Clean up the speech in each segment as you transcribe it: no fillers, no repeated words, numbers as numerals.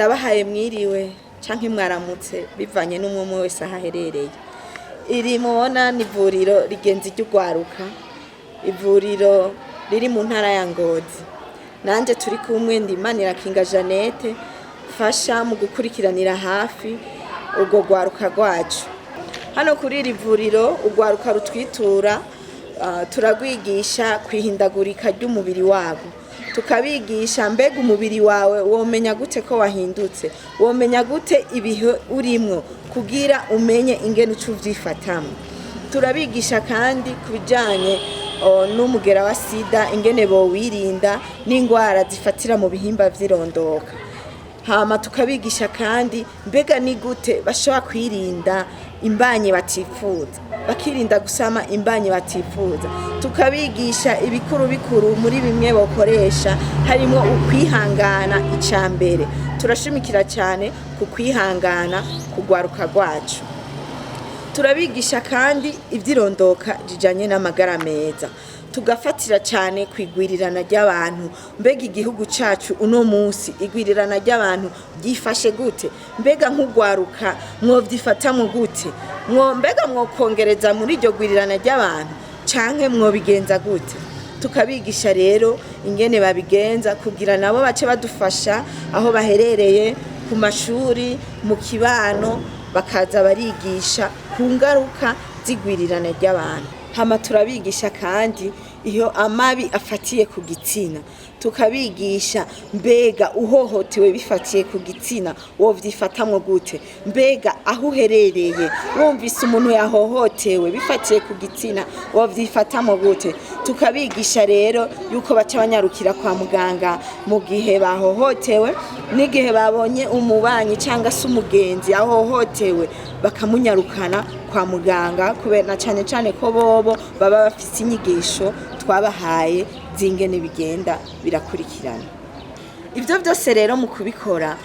Ndabahaye mwiriwe canke mwaramutse, bivanye n'umwe wese aho aherereye. Iri mubona ni ivuriro rigenzi ry'urwaruka, ivuriro riri mu ntara ya Ngozi. Nanje turi kumwe ndi Manirakinga Jeannette, fasha mu gukurikiranira hafi urwo rwaruka rwacu. Hano kuri iri vuriro, urwaruka rutwitura turagwigisha kwihindagurika ry'umubiri wabo, tukabigisha mbega umubiri wawe womenya gute ko wahindutse, womenya gute ibihe urimwo kugira umenye ingene uca uvyifatamwo. Turabigisha kandi ku bijanye n'umugera wa sida, ingene bowirinda n'ingwara zifatira mu bihimba vy'irondoka. Hama tukabigisha kandi mbega ni gute bashobora kwirinda imbanyi batifuza, bakirinda gusama imbanyi batifuza. Tukabigisha ibikuru bikuru muri bimwe bokoresha, harimo ukwihangana. Ica mbere turashimikira cyane ku kwihangana kugwaruka rwacu. Turabigisha kandi ivyirondoka rijanye n'amagara meza, tugafatira cyane ku igwirirana ry'abantu. Mbega igihugu cacu uno munsi igwirirana ry'abantu ryifashe gute? Mbega nk'ugwaruka mwovyifatamwo gute? Mbega mwokongereza muri iryo gwirirana ry'abantu canke mwobigenza gute? Tukabigisha rero ingene babigenza kugira nabo bace badufasha aho baherereye, ku mashuri, mu kibano, bakaza barigisha ku ngaruka z'igwirirana ry'abantu. Hama turabigisha kandi iyo amabi afatiye ku gitsina, tukabigisha mbega uhohotewe bifatiye ku gitsina wovyifatamwo gute? Mbega aho uherereye wumvise umuntu yahohotewe bifatiye ku gitsina wovyifatamwo gute? Tukabigisha rero yuko baca banyarukira kwa muganga mu gihe bahohotewe, n'igihe babonye umubanyi cyangwa se umugenzi yahohotewe, bakamunyarukana kwa muganga, kubera na cane cane ko bobo baba bafise inyigisho twabahaye z'ingene bigenda birakurikirana. Ibyo byose rero mu kubikora,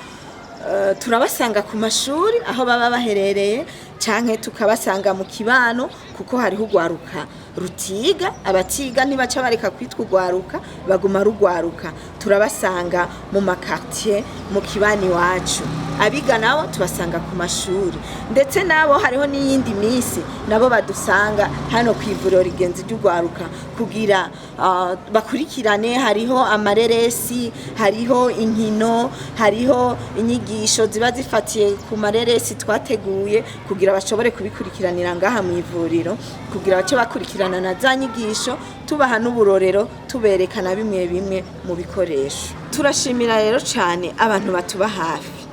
turabasanga ku mashuri aho baba baherereye, canke tukabasanga mu kibano, kuko hariho urwaruka rutiga. Abatiga ntibaca bareka kwitwa urwaruka, baguma rugwaruka. Turabasanga mu ma quartier, mu kibano iwacu. Abiga nabo tubasanga ku mashuri, ndetse nabo hariho n'iyindi minsi nabo badusanga hano ku ivuriro rigenzi ry'urwaruka kugira bakurikirane. Hariho amareresi, hariho inkino, hariho inyigisho ziba zifatiye ku mareresi twateguye kugira bashobore kubikurikiranira ngaha mu ivuriro, kugira bace bakurikirana na za nyigisho, tubaha n'uburorero, tuberekana bimwe bimwe mu bikoresho. Turashimira rero cyane abantu batuba hafi,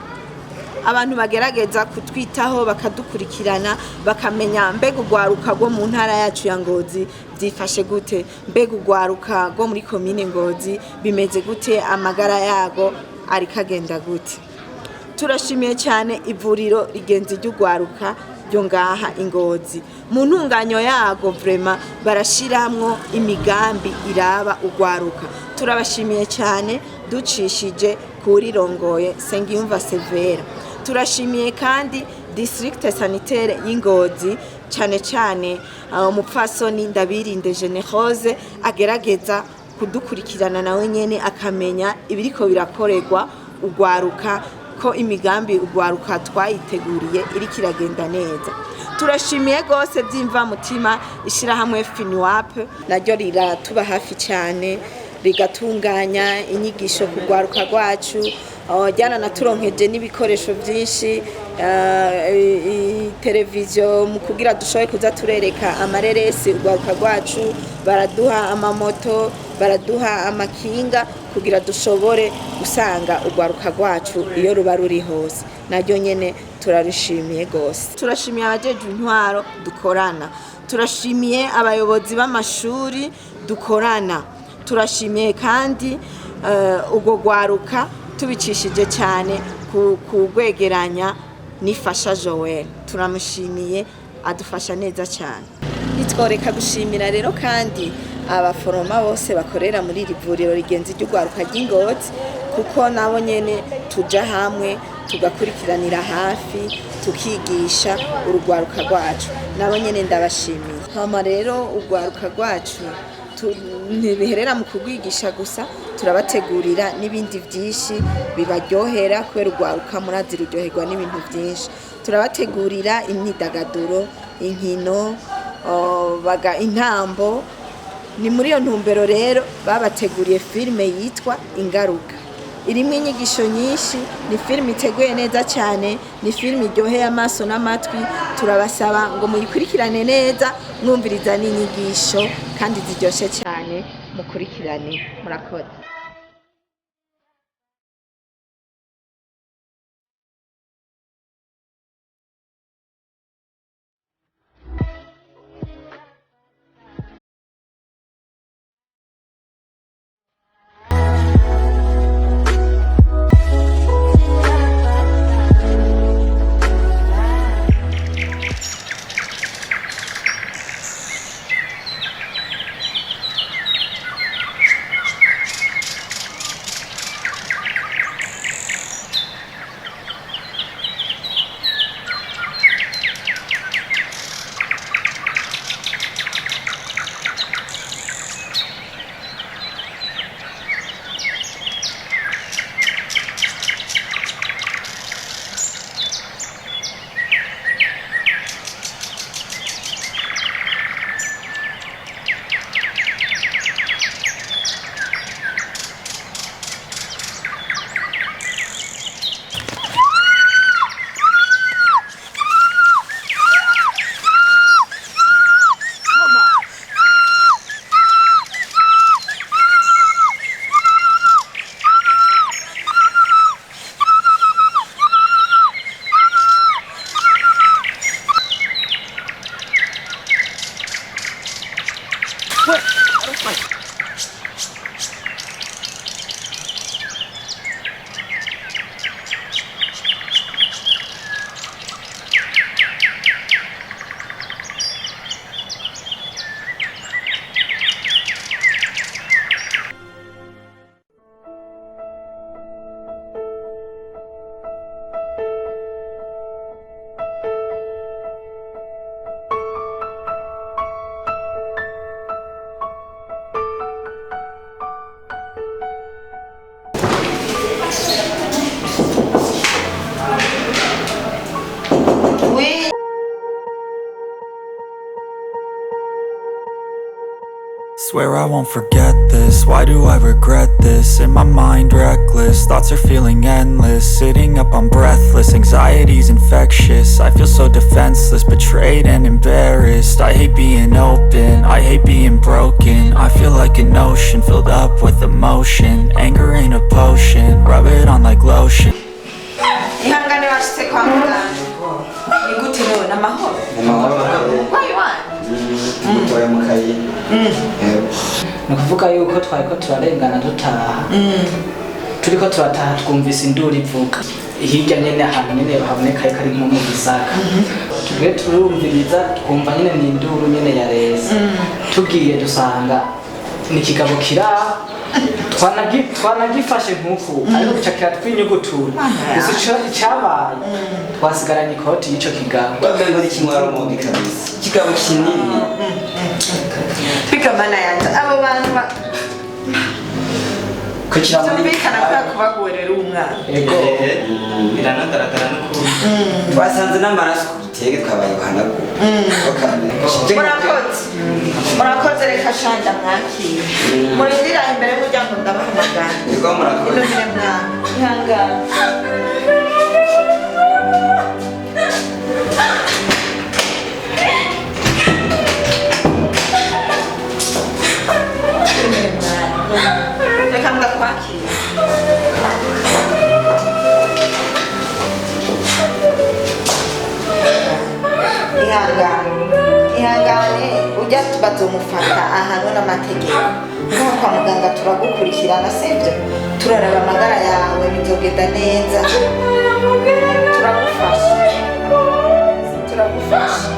abantu bagerageza kutwitaho, bakadukurikirana, bakamenya mbega urwaruka rwo mu ntara yacu ya Ngozi byifashe gute, mbega urwaruka rwo muri komine Ngozi bimeze gute, amagara yago ariko agenda gute. Turashimiye cyane ivuriro rigenzi ry'urwaruka ryo ngaha i Ngozi. Mu ntunganyo yago vraiment barashiramwo imigambi iraba urwaruka. Turabashimiye cyane ducishije kurirongoye Sengiyumva Severa. Turashimiye kandi district sanitaire y'Ingozi, cyane cyane umupfasoni Ndabirinde Generose, agerageza kudukurikirana nawe nyene akamenya ibiriko birakorerwa urwaruka, ko imigambi urwaruka twayiteguriye iriko iragenda neza. Turashimiye rwose by'imvamutima ishyirahamwe FNUAP, naryo riratuba hafi cyane, rigatunganya inyigisho ku rwaruka rwacu. Ryaranaturonkeje n'ibikoresho byinshi, televiziyo mu kugira dushobore kuza turereka amareresi urwaruka rwacu, baraduha amamoto, baraduha amakinga kugira dushobore gusanga urwaruka rwacu iyo ruba ruri hose. Naryo nyene turarishimiye rwose. Turashimiye abajejwe intwaro dukorana, turashimiye abayobozi b'amashuri dukorana, turashimiye kandi urwo rwaruka tubicishije cyane ku rwegeranya nifasha Joel. Turamushimiye, adufasha neza cyane. Nitworeka gushimira rero kandi abaforoma bose bakorera muri iri vuriro rigenzi ry'urwaruka ry'Ingozi, kuko nabo nyene tuja hamwe tugakurikiranira hafi, tukigisha urugwaruka rwacu. Nabo nyene ndabashimiye. Hama rero urwaruka rwacu Ntibiherera mu kurwigisha gusa, turabategurira n'ibindi byinshi bibaryohera, kubera urwaruka murazi ruryoherwa n'ibintu byinshi. Turabategurira imyidagaduro, inkino, baga intambo. Ni muri iyo ntumbero rero babateguriye filime yitwa Ingaruka, irimo inyigisho nyinshi. Ni filime iteguye neza cyane, ni filime iryoheye amaso n'amatwi. Turabasaba ngo muyikurikirane neza, mwumviriza n'inyigisho kandi ziryoshye cyane. Mukurikirane, murakoze. Swear I won't forget this. Why do I regret this? In my mind reckless, thoughts are feeling endless. Sitting up, I'm breathless, anxiety's infectious. I feel so defenseless, betrayed and embarrassed. I hate being open, I hate being broken. I feel like an ocean, filled up with emotion. Anger ain't a potion, rub it on like lotion. Ihangane, washitse kwa muganga. Ni gute none, amahoro? Amahoro. Umurwayi wanyu? Mutoya mu kayi. Ni ukuvuga yuko twari ko turarengana dutaha, turiko turataha twumvise induru ivuga hirya nyene, ahantu nyene haboneka yuko ari nko mu gisaka. Tubwe turumviriza, twumva nyene ni induru nyene ya reza. Tugiye dusanga ni ikigabo kiraho, twanagifashe nkuku, ariko gica kiratwinyugutura. Gusa ico icabaye, twasigaranye ikoti y'ico kigabo. Wamengo ni kimwaro kabisa. Kigabo kinini. Biga mana yanje, abo bantu Kugira muri byumvikana ko yakubagorera umwana. Ego. Biranagaragara n'ukuntu Twasanze n'amaraso ku gitege twabaye guhanagura. Murakoze, murakoze. Reka shanda mwakire, murindira imbere y'umuryango, ndabahamagara. Yego, murakoze. Inumire mwana, ihangane. Inumire mwana, reka ndakwakira. Ihangane, ihangane. Ujya bazomufata ahantu n'amategeko. Ngaha kwa muganga turagukurikirana, sibyo? Turaraba amagara yawe, bizogenda neza. Turagufasha, turagufasha,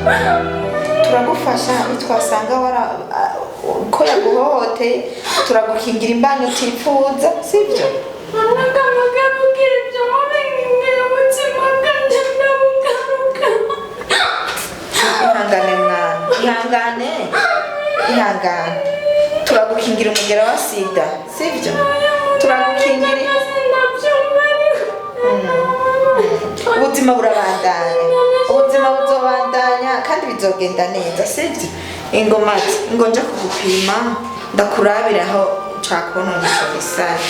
turagufasha. Nitwasanga wara ko yaguhohoteye, turagukingira imbanyi utifuza, sibyo? Nakamugarukira ibyo mubingingira, umutima bwanjye ndabugaruka. Ihangane mwana, ihangane, ihangane. Turagukingira umugera wa sida, sibyo? Turagukingira. Ubuzima burabandanya, ubuzima buzobandanya kandi bizogenda neza, sibyo? Ingoma ati ngo nje kugupima ndakurabira aho cakonona ico gisare.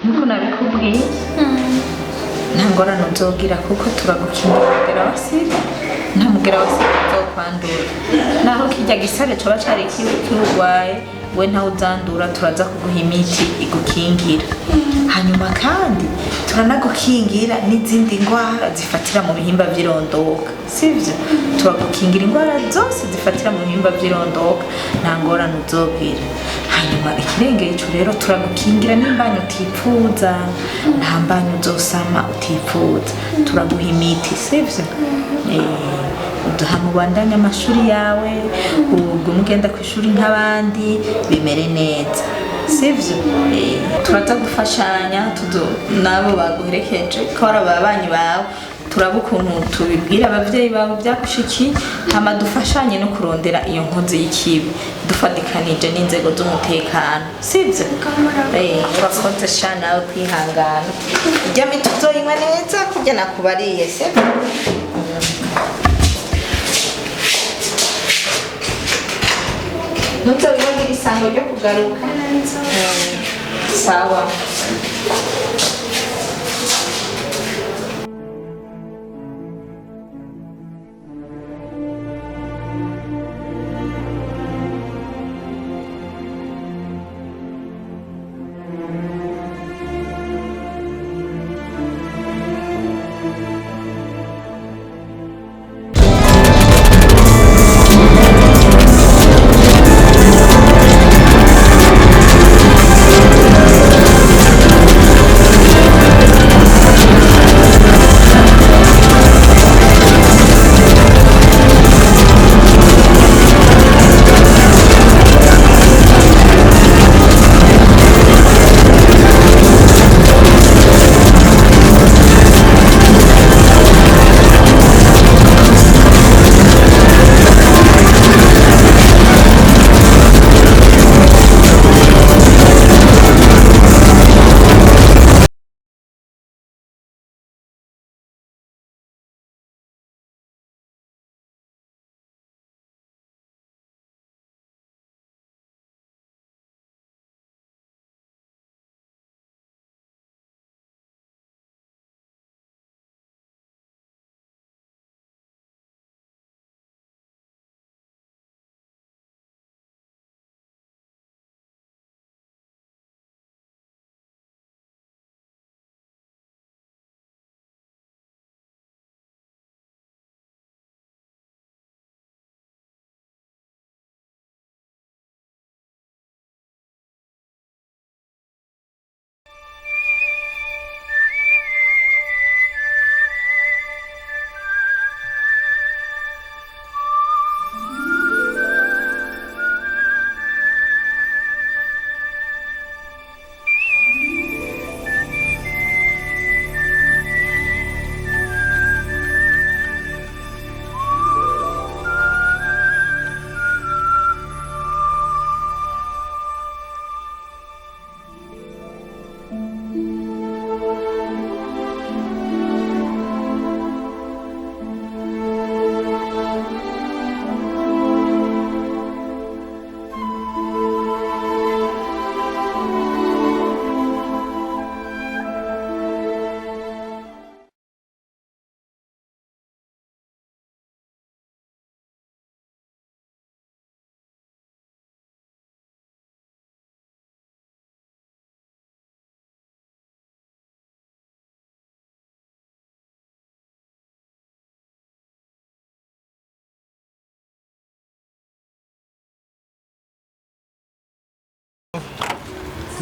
Nkuko nabikubwiye, nta ngorane uzogira kuko turagukingira umugera wa sida. Nta mugera wa sida uzokwandura, naho kirya gisare coba cari kiwurwaye, we ntawe uzandura. Turaza kuguha imiti igukingira, hanyuma kandi turanagukingira n'izindi ndwara zifatira mu bihimba vy'irondoka, sivyo? Turagukingira indwara zose zifatira mu bihimba vy'irondoka, nta ngorane uzogira. Hanyuma ikirengeye ico rero, turagukingira n'imbanyi utipfuza. Nta mbanyi uzosama utipfuza, turaguha imiti, sivyo? Uduha mubandanye amashuri yawe, ugume ugenda ku ishuri nk'abandi, bimere neza, sivyo? Turaza gufashanya n'abo baguherekeje ko ari ababanyi bawe, turaba ukuntu tubibwira abavyeyi bawe byagushikiye, hama dufashanye no kurondera iyo nkozi y'ikibi dufatikanije n'inzego z'umutekano, sivyo? Urakoze sha nawe kwihangana. Irya miti uzoyinywa neza kurya nakubariye, sivyo? Ntuzobibagire isango ryo kugaruka. Sawa.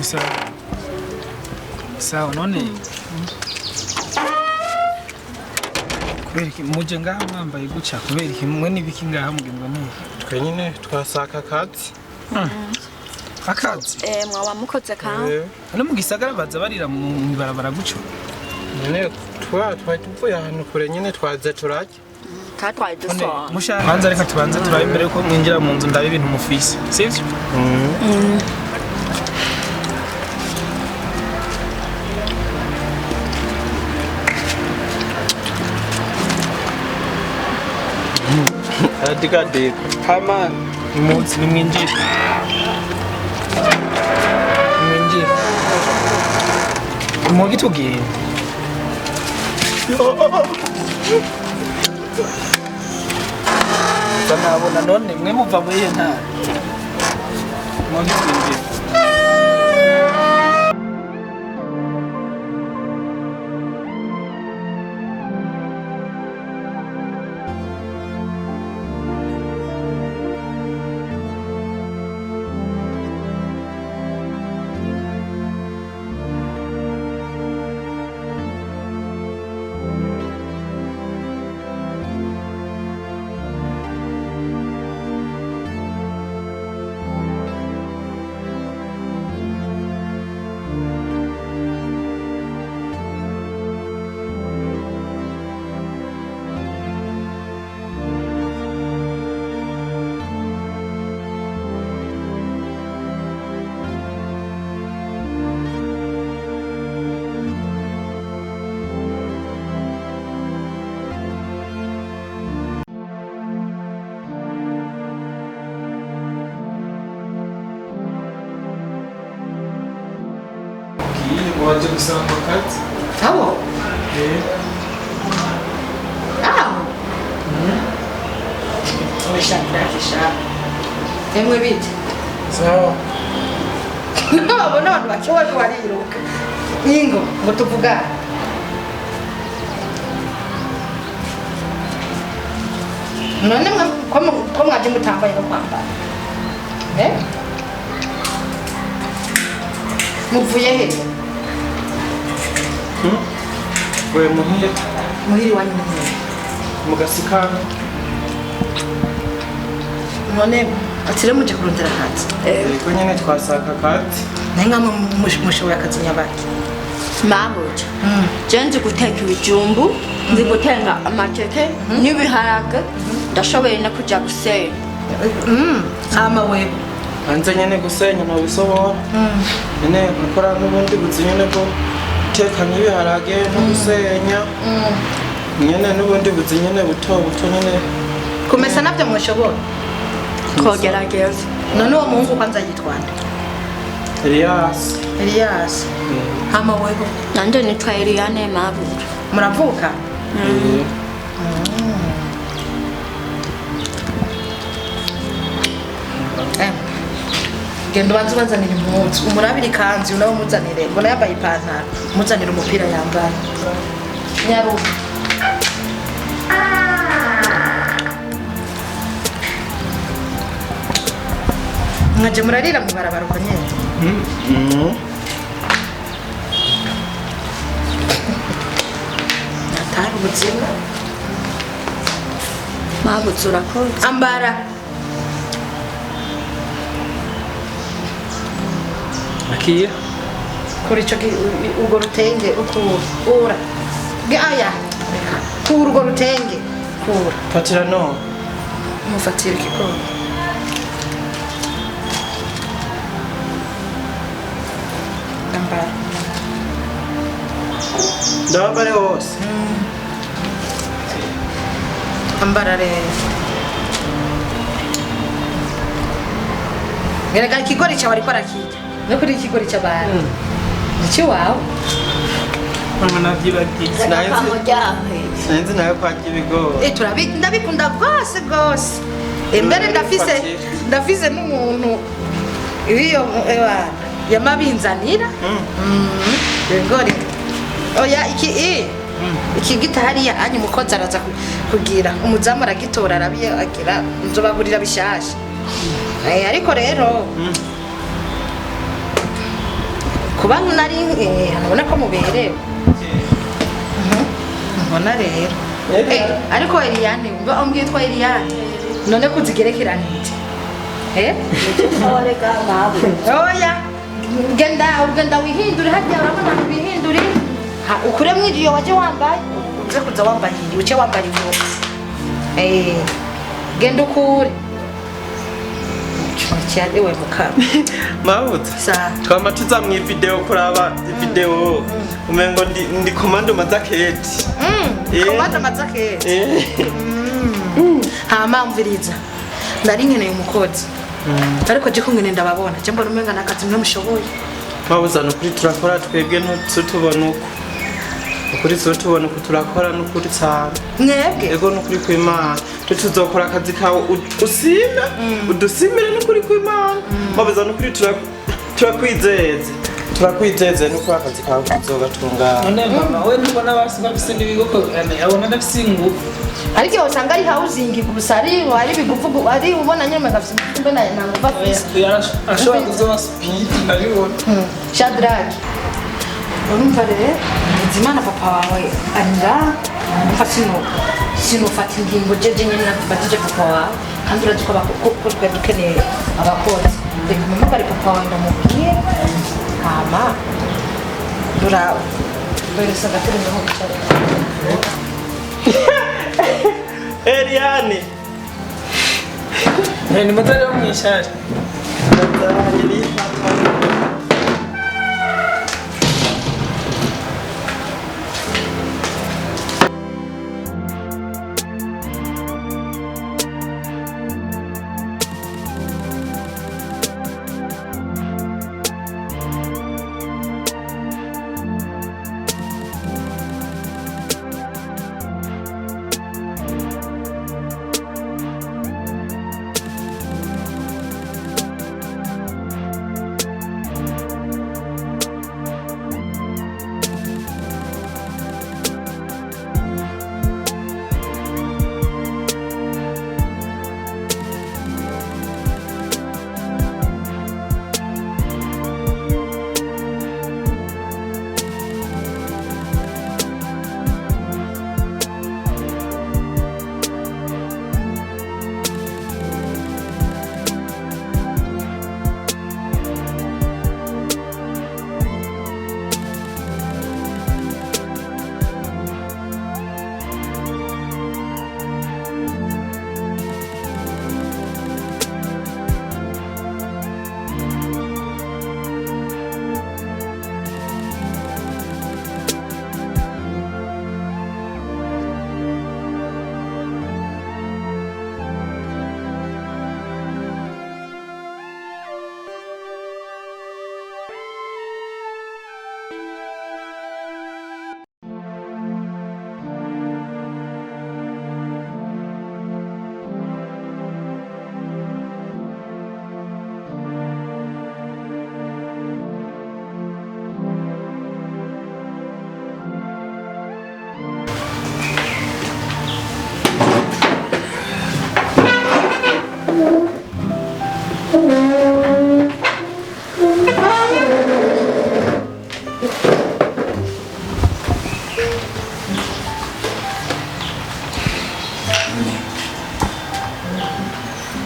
Sawa. Sawa none. Kubera iki muje ngaha mwambaye gutya, kubera iki mwe n'ibiki ngaha mugenzwa n'iki? Twe nyine twasaka akazi. Akazi? Eh, mwaba mukoze kandi. Hano mu gisagara baza barira mu ibarabara gutyo. Nyine twari tuvuye ahantu kure nyine twaze turarya. Katwaye dusonga. Mushaka kwanza reka tubanze turabe imbere yuko mwinjira mu nzu ndabe ibintu mufise. Sivyo? Aradikadika. Hama umunsi nimwinjire. Mwinjire. Mugi tugenda. Nabona none mwe muva muri iyo ntara. Mugi twinjire. Waje gusanga akazi. Aho? Eh. Aho? Oya, Emwe bite? Sawa. Babona abantu bakewe ko bariruka. Ingo ngo tuvugane. None mwe ko mwaje mutambaye no kwambara? Eh? Muvuye he? We muhira. Muhiri wanyu muhira. Mu gasikana. None atire muje kurondera akazi. Yego nyine twasaka akazi. Naye nkamwe mushoboye akazi nyabaki. Mabuja. Je nzi guteka ibijumbu, nzi guteka amateke n'ibiharage, ndashoboye no kuja gusenya. Hama wewe. Hanze nyine gusenya ntabisobora. Nyine gukora n'ubundi buzi nyine bwo guteka nk'ibiharage no gusenya. Nyine n'ubundi buzi nyine buto buto nyine. Kumesa navyo mushobora. Twogerageza. None uwo muhungu kwanza yitwa nde? Elias. Elias. Hama wewe. Nanje nitwa Eliane Mabuja. Muravuka? Genda ubanze ubanzanire impuzu umurabire ikanzu nawe umuzanire mbona yambaye ipantaro umuzanire umupira yambaye nyaruka. Mwaje murarira mubarabara uko nyene. Natari ubuzima. Mabuja urakoze. Ambara. Akiya. Kuri ico urwo rutenge ukura. Aya. Kura urwo rutenge. Kura. Fatira no. Mufatira igikombe. Ambara. Ndabambare hose. Ambara rero. Gereka ikigori cyawe ariko arakirya. No kuri ikigori cy'abantu. Ni wawe. Mama navyibagiye. Sinzi nawe kwajya ibigori. Eh, ndabikunda rwose rwose. Mbere ndafise n'umuntu iyo yamabinzanira. Ibigori. Oya iki iki gita hariya anyu umukozi araza kugira umuzamu aragitora arabiyagira nzobagurira bishasha. Ariko rero Kuba nari ubona ko muberewe. Mbona rero. Ariko Eliane, mba umbwiye twa Eliane. None kuzigerekeranije. Eh? Oya. Genda ugenda wihindure hajya urabona bihindure. Ha ukuremwe igiyo waje wambaye. Uze kuza wambaye iyi, uce wambaye iyo. Genda ukure. Cyane we mukama. Mabuza. Twama tuza mu video kuraba video. Umengo ndi komando mazaketi. Komando mazaketi. Ha mamviriza. Ndari nkeneye umukozi. Ariko je kungene ndababona. Je mbona umenga nakazi mwe mushoboye. Mabuza nukuri turakora twebwe ntutubona uko. Ukuri tubona uko turakora nukuri cyane. Mwebwe? Ego nukuri kw'Imana. Tuzokora akazi kawe usime udusimire nukuri kw'Imana. Mabuza nukuri turakwizeze. Turakwizeze nukuri akazi kawe kuzogatungana. None mama we ntubona basi bafise n'ibigoko abona ndafise ingufu. Ariko usanga ari housing gusa ari bigufu ari ubona nyine ngafise mbe na nguva afise. Ashobora kuzoba speed ndabibona. Shadrach. Urumva rero Nzimana papa wawe anga umva sinufata ingingo jeje nyine nakubatije papa wawe kandi urazi ko twe dukeneye abakozi. Reka mpamagare papa wawe ndamubwire hama durawe beresa gatere aho bicara. Eliane. Ni mutare wo mwishari.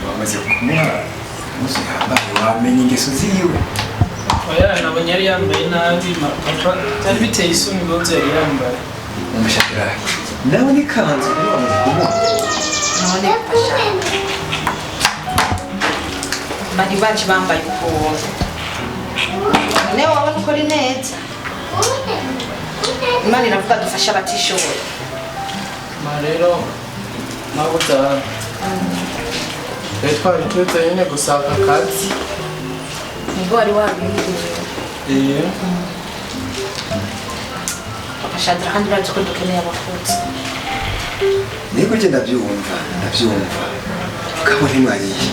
Wamaze kumuha umunsi yambaye wamenye ingeso ziwe. Oya nabonye yari yambaye nabi papa byari biteye isoni impuzu yari yambaye. Umushakiraki nawe n'ikanzu rero wamaze kumuha. None pasha bari baje bambaye ukuntu none wabona uko ari neza. Imana iravuga dufashe abatishoboye. Ma rero mabuza twari tuze nyine gusaka akazi. Nibwo wari wabimbwiye. Papa Shadrach kandi urazi ko dukeneye abakozi. Niko je ndabyumva. Kabone mwariye.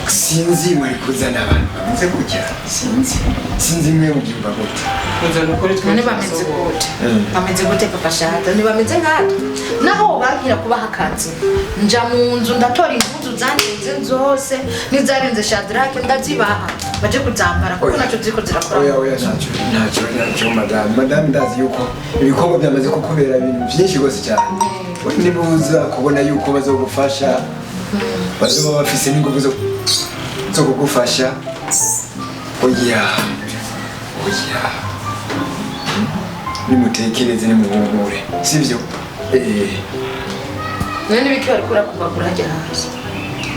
Sinzi mwari kuzana abantu bameze gutya, sinzi, sinzi mwe mubyumva gute? Kuzana ukuri twe None bameze gute? Bameze gute, papa Shata? Ntibameze nkatwe. Naho bankira kubaha akazi, nja mu nzu ndatora impuzu zandenze zose n'izarenze Shadrake, ndazibaha baje kuzambara, kuko Oya. naco ziriko zirakora. Oya, oya, ntacyo, ntacyo, ntacyo, madame. Madame, ndazi yuko ibikorwa byamaze kukubera ibintu byinshi rwose cyane. Niba uza kubona yuko bazogufasha, bazoba bafise n'ingufu zo kugufasha. Oya, oya, nimutekereze, nimuhumure, sibyo? None n'ibiki bariko urakubagura hajya hasi?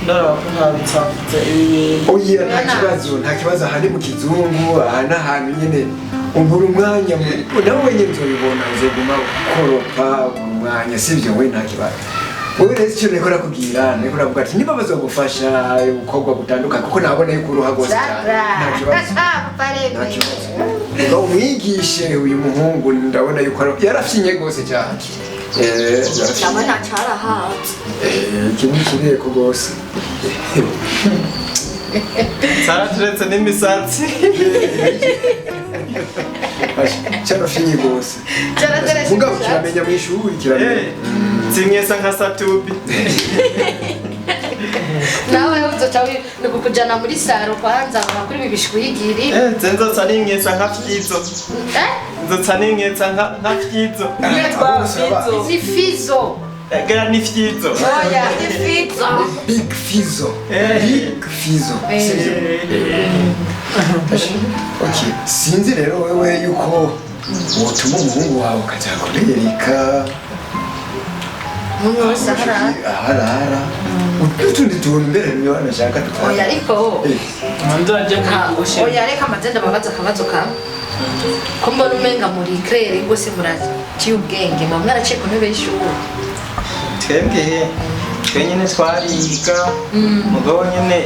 Ndaraba ko ntabitsafuze ibi bintu. Oya, nta kibazo, nta kibazo. Aha ni mu kizungu, aha ni ahantu nyine ubura umwanya nawe wenyine uzobibona, uzoguma ukoropa ubura umwanya, sibyo? We, nta kibazo. Wowe rero icyo nariko nakubwira, nariko navuga ati niba bazogufasha ubukorwa butandukanye, kuko nabona yuko uruha rwose cyane. Nta kibazo, nta kibazo. Ngo umwigishe uyu muhungu, ndabona yuko yarafyinye rwose cyane. Yarafyinye. Ndabona carahaze. Iki ni ikireko rwose. Saraturetse n'imisatsi. Cyarafyinye rwose. Cyarateretse Mugabo imisatsi. kiramenya mu ishuri, kiramenya. Zimwesa nka satubi. Nawe uzoca ni kukujana muri saro kwanza kuri ibi bishwigiri. Ze nzoca nimwesa nka fyizo. Eh? Nzoca nimwesa nka fyizo. Ni Fizo. Gara ni fyizo. Oya, ni Fizo. Big Fizo. Big Fizo. Sivyo? Okay, sinzi rero wewe yuko wotuma umuhungu wawe ukaja kubereka Umuntu wese aharara. Aharara, utundi tuntu mbere niyo nashaka tutari. Oya, ariko Manza. Oya, reka amaze ndababaza akabazo kamwe. Ko mbona umenga muri claire rwose, muraciye ubwenge, muba mwaraciye ku ntebe y'ishuri? Twebwe, twe nyine twariga, mugabo nyine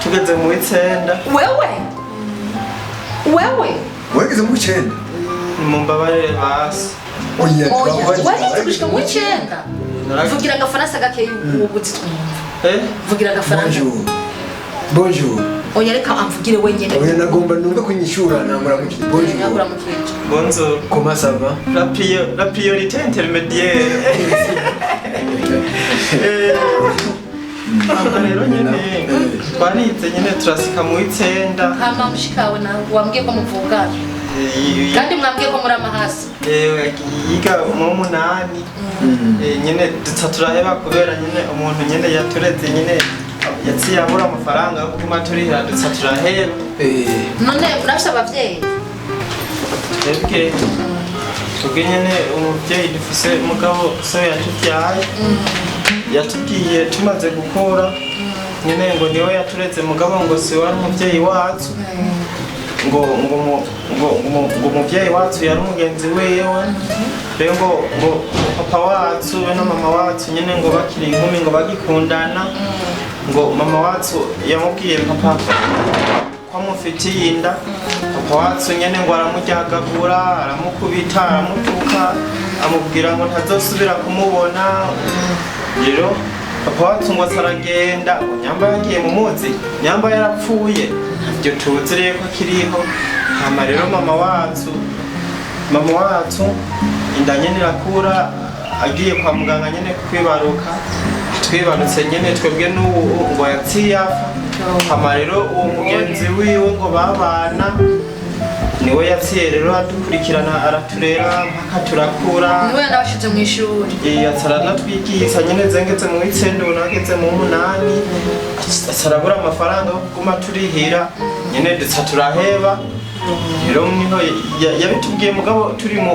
tugeze mu w'icenda. Wewe, wewe. Wageze mu w'icenda? Mumbabarire hasi. Oya. Oya, warize gushika mu w'icenda? Vugira agafaransa gakeyi ubu twumva. Eh? Vugira agafaransa. Bonjour, bonjour. Oya, reka amvugire wenyene. Oya, nagomba numve kunyishura, namuramukije. Bonjour. Nakuramukije. Bonjour. Comment ça va? La priorité intermédiaire. Aba rero nyene twarize nyene, turasika mu w'icenda. Hama mushikawe nawe wambwiye ko muvugana, kandi mwambwiye ko muri amahasi. Yiga mu munani. Nyene duca turaheba kubera nyene umuntu nyene yatureze nyene yaciye abura amafaranga yo kuguma turihira, duca turaheba. None murafise abavyeyi? Twebwe nyene umuvyeyi dufise, mugabo so yatuvyaye, yatubwiye tumaze gukura nyene ngo niwe yatureze, mugabo ngo si wari umuvyeyi wacu, ngo umuvyeyi wacu yari umugenzi wiwe. Rero ngo papa wacu be na mama wacu nyene ngo bakiri inkumi, ngo bagikundana, ngo mama wacu yamubwiye papa ko amufitiye inda. Papa wacu nyene ngo aramuryagagura, aramukubita, aramutuka, amubwira ngo ntazosubira kumubona. Rero papa wacu ngo aragenda, ngo nyamba yagiye mu muzi, nyamba yarapfuye, ntabyo tuzi rero ko akiriho. Hama rero mama wacu inda nyene irakura, agiye kwa muganga nyene kwibaruka, twibarutse nyene twebwe n'ubu ngo yaciye apfa. Hama rero uwo mugenzi wiwe ngo babana niwe yaciye rero adukurikirana, araturera mpaka turakura. Niwe yanabashize mu ishuri? Aranatwigisha nyene. Zengeze mu w'icenda, ubu nageze mu munani, acarabura amafaranga yo kuguma turihira nyene, duca turaheba. Rero niho yabitubwiye, mugabo turi mu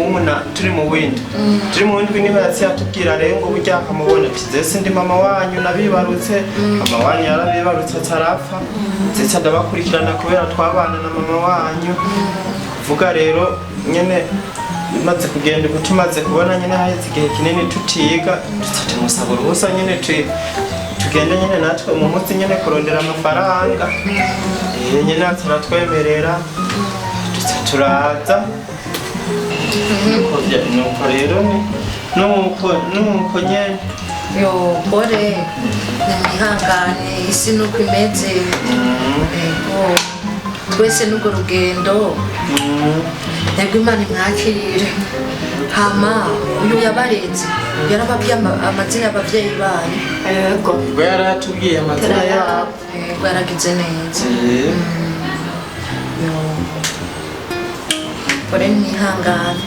w'umuna, turi mu w'indwi, niho yaciye atubwira rero ngo burya akamubona ati zese ndi mama wanyu nabibarutse, mama wanyu yarabibarutse atarapfa, ndetse ndabakurikirana kubera twabana na mama wanyu. Kuvuga rero nyene bimaze kugenda uko, tumaze kubona nyene haheze igihe kinini tutiga, tuca tumusaba uruhusa nyene tugende nyene natwe mu munsi nyene kurondera amafaranga. Nyene aratwemerera, duca turaza. Nuko rero ni nuko nyene. Yo, pole. Nimwihangane, isi nuko imeze. Ego, twese n'urwo rugendo. Ego, Imana imwakire. Hama uyu yabareze yarababwiye amazina y'abavyeyi banyu? Yego. Ubwo yaratubwiye amazina yabo. Ego, yaragize neza. Ore, mwihangane.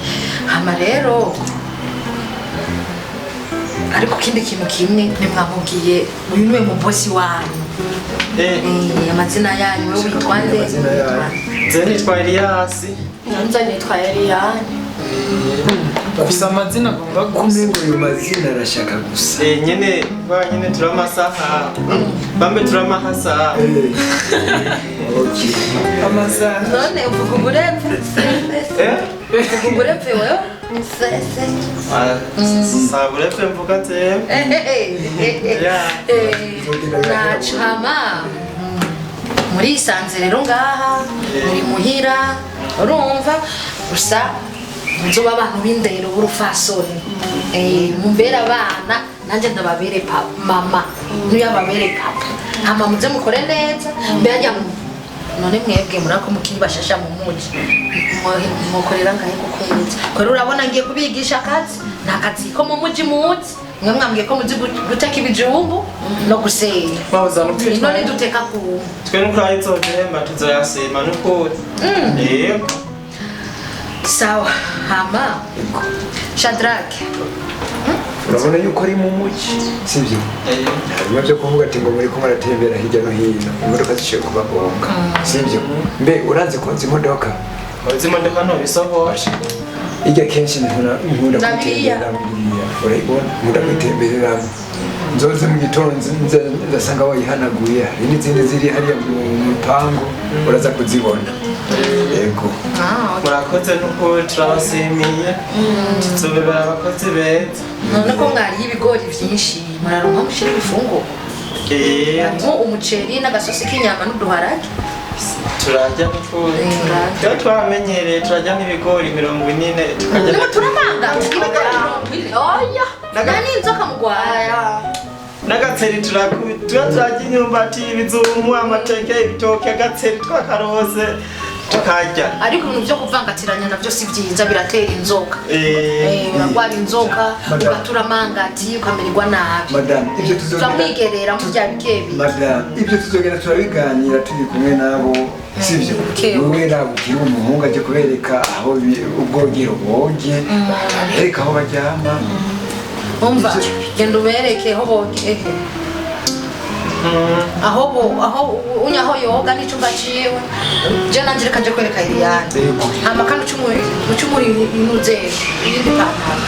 Hama rero, ariko ikindi kintu kimwe ntimwamubwiye, uyu niwe mubosi wanyu. Amazina yanyu, wowe witwa nde? Amazina yanyu. Je nitwa Elias. Nanje nitwa Eliane. Bafise amazina agomba gusa. Kumengo ayo mazina arashaka gusa. Nyene ba nyene turamasaha. Bambe turamahasa. Okay. Amasaha. None uvuga uburepfe? Eh? Uvuga uburepfe wewe? Saburepfe mvuga je. Yeah. Ntaco. Hama murisanze rero ngaha muri muhira, urumva gusa muzoba abantu b'indero b'urufasoni. Mumbere abana, nanjye ndababere mama, n'uyababere papa. Hama muze mukore neza. Mbega none mwebwe murako mukiri bashasha mu muji, mukorera ngahe ku kwezi? Kore urabona ngiye kubigisha akazi, ni akazi ko mu muji muzi. Mwe mwambwiye ko muzi guteka ibijumbu no gusenya. Babuza no kwitwa. None duteka ku Twe nuko ayizoduhemba tuzoyasema nukuri. Yego. Sawa. Hama Shadrack. Urabona yuko ari mu mujyi, sibyo? Nta bimwe byo kuvuga ati ngo muri ko muratembera hirya no hino, imodoka zishoboye kubagonga, sibyo? Mbe urazi koza imodoka? Izi modoka ntubisohora. Hirya kenshi nkunda Ndabiriya. kwitemberera buriya, urayibona, nkunda kwitembereramo. Nzoze mu gitondo ndasanga wayihanaguye. Hari n'izindi ziri hariya mu rupangu, uraza kuzibona. Yego. Murakoze nukuri, turabashimiye. Tuzobebera abakozi beza. None ko mwariye ibigori vyinshi, muraronka mushira ibifungurwa? Harimo umuceri n'agasosi k'inyama n'uduharage. Turarya nukuri. Tuba twamenyereye, turarya n'ibigori 40 tukarya. None turamanga ibigori 40? Oya, nta n'inzoka mugwara. N'agatseri tuba turarya imyumbati, ibijumbu, amateke, ibitoke, agatseri twakarose tukarya. Ariko ibintu byo kuvangatiranya navyo si vyiza, biratera inzoka. Uragwara inzoka, ugatura amangati, ukamererwa nabi. Madamu, ibyo tuzogenda Turamwigerera murya bikebi. Madamu, ibyo tuzogenda turabiganira turi kumwe nabo, sibyo? Wowe ntabwo ukiri umuhungu, ajya kubereka aho ubwogero boge, abereka aho baryama. Umva, genda ubereke aho boge, aho bo aho unya aho yoga n'icumba ciwe. Je nanje reka nje kwereka Eliane. Hama kandi ucumuri inuze iyindi pantaro.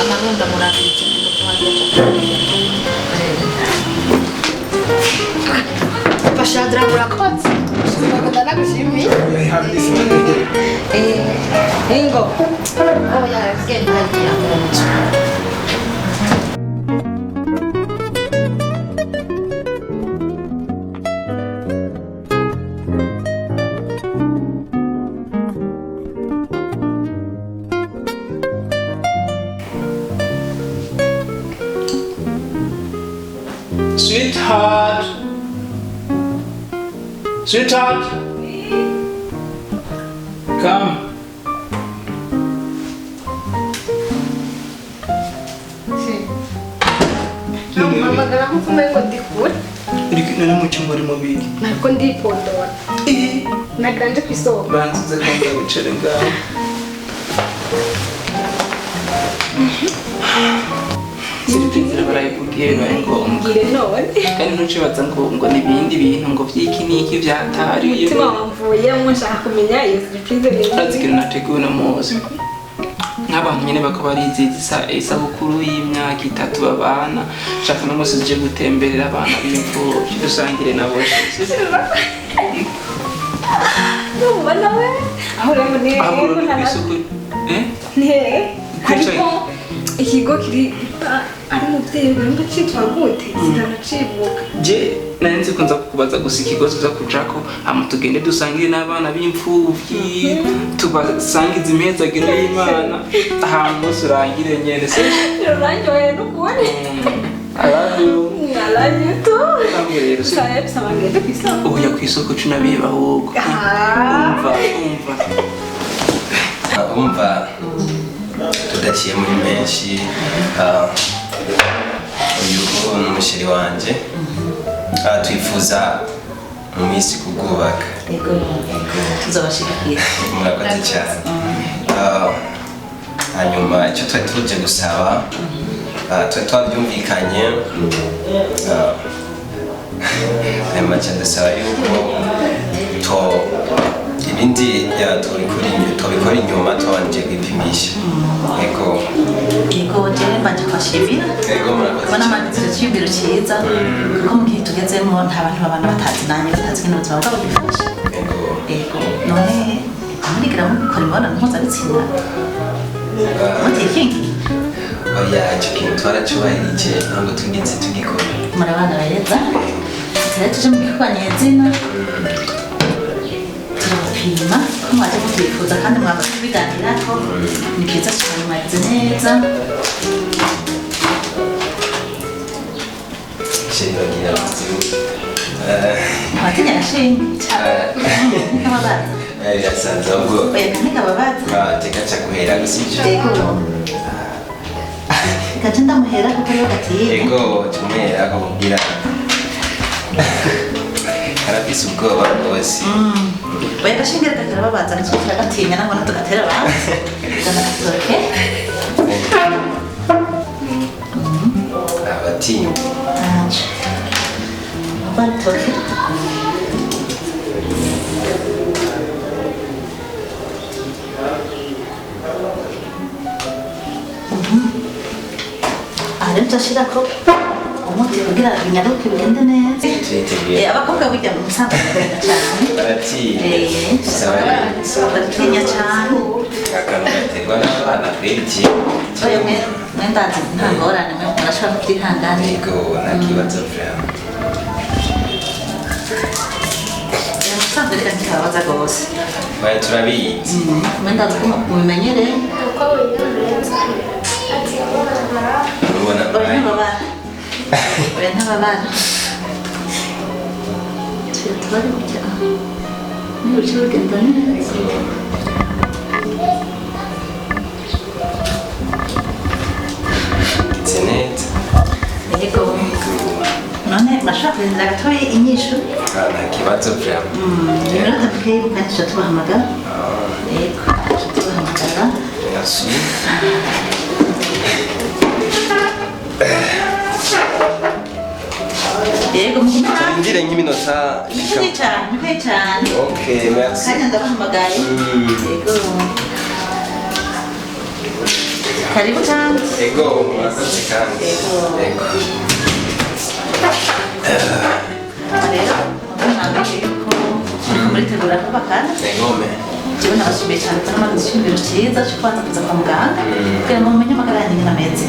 Amanunda murabira ikintu cyo. Pashadra, murakoze. Ndanagushimiye. Ingo. Oya, genda hariya mu nzu. Sweetheart. Sweetheart. Come. Mpamagara nk'uko umengo ndi kure. None mu cyumba urimo biki? Ntabwo ndipondora. Nagira nje ku isoko. Banzuze ko wicare ngaho. Surprise barayikubwiye, bibaye ngombwa. Mbwire none. Kandi ntucibaza ngo ni ibindi bintu ngo vy'iki n'iki vyatari. Umutima wamvuyemo, nshaka kumenya iyo surprise ni. Urazi ikintu nateguye uno munsi? Nk'abantu nyene bako barizihiza isabukuru y'imyaka 3 babana, nshaka uno munsi tuje gutemberera abana b'imfuvyi, dusangire nabo. Ndumva nawe aho rero ni Aho uri kw'isoko, eh? Ni hehe? Hariho ikigo kiri ari umuvyeyi wumva citwa gute, sinanacibuka. Je nari nzi ko nza kukubaza gusa ikigo tuza kujako, hama tugende dusangire n'abana b'imfuvyi, tubasangize imihezagiro y'Imana, hama umunsi urangire nyene, sivyo? Uranyoye n'ukuri. I love you. I love you too. Bambwe rero si Sabe bisaba ngende kw'isoko. Oya, kw'isoko cunabiheba ahubwo. Ah. Umva, umva. Umva, tudaciye muri menshi, uyu ni umusheri wanje. Twifuza mu minsi kubwubaka. Yego, tuzabashigikira. Murakoze cyane. Hanyuma icyo twari tuje gusaba, twari twabyumvikanye, hanyuma nca dusaba yuko to ibindi ya tubikora inyuma tubanje kwipimisha. Ego. Yego, jewe mbanje kubashimira. Ego, murakoze. Kubona amanitse icyiyumviro cyiza, kuko mu gihe tugezemo nta bantu babana batazi nanjye batazi ingene ubuzima bwabo bwifashe. Yego, none murigira mukora imibonano mpuzabitsina mutikingiye? Oya, icyo kintu twaracubahirije, ntabwo twigeze tugikora. Muri abana beza. Rero tuje mu gikorwa nyezina, turabapima ko mwaje mubyifuza kandi mwamaze kubiganirako. Ni byiza cyane, mwagize neza. Chéri, bagira bati Mwatinya gashinge nikababaza? Birasanzwe ahubwo. Oya, nikababaza. Teka ca guhera gusa ibyo. Yego, gace ndamuhera kuko ariho gatinya. Ego, tumwera akakubwira karafise ubwoba rwose. Oya, gashinge reka karababaza, nitwe turagatinya nabona tugatera abandi gana gatoke. Abatinya. Batoke. Aha rero turashirako umuti kugira binyaruke bigende neza. Turiteguye. Abakobwa burya mu musanzu baragenda cyane. Baratinya. Sawa, sawa. Baratinya cyane. Akantu gaterwa n'abana kweri. Oya, mwe ndazi nta ngorane, mwe murashobora kubyihanganira. Ego, nta kibazo vraiment. Musanzwe reka ntikababaza rwose. Oya, turabizi. Mwe ndazi ko mubimenyereye. Urabona. Oya, ntababara. Oya, ntababara. Tubari gutya niba uca bigenda neza. Ndetse neza. Yego, none murashobora kurindira gatoya inyishu? Nta kibazo vraiment. Iminota mikeyi kandi tuca tubahamagara. Yego, tuca tubahamagara. Merci. Yego, mugume hafi. Turindire nk'iminota Mikeyi cyane, mikeyi cyane. Ok, merci. Kanya ndabahamagaye. Yego, karibu kandi. Ego, murakoze kandi. Ego. Rero mwamenye yuko muriko muritegura kubakana. Ego me. Jewe nabashimiye cyane ko namaze icyumviro cyiza cyo kubanza kuza kwa muganga kugira ngo mumenye amagara yanyu ingene ameze.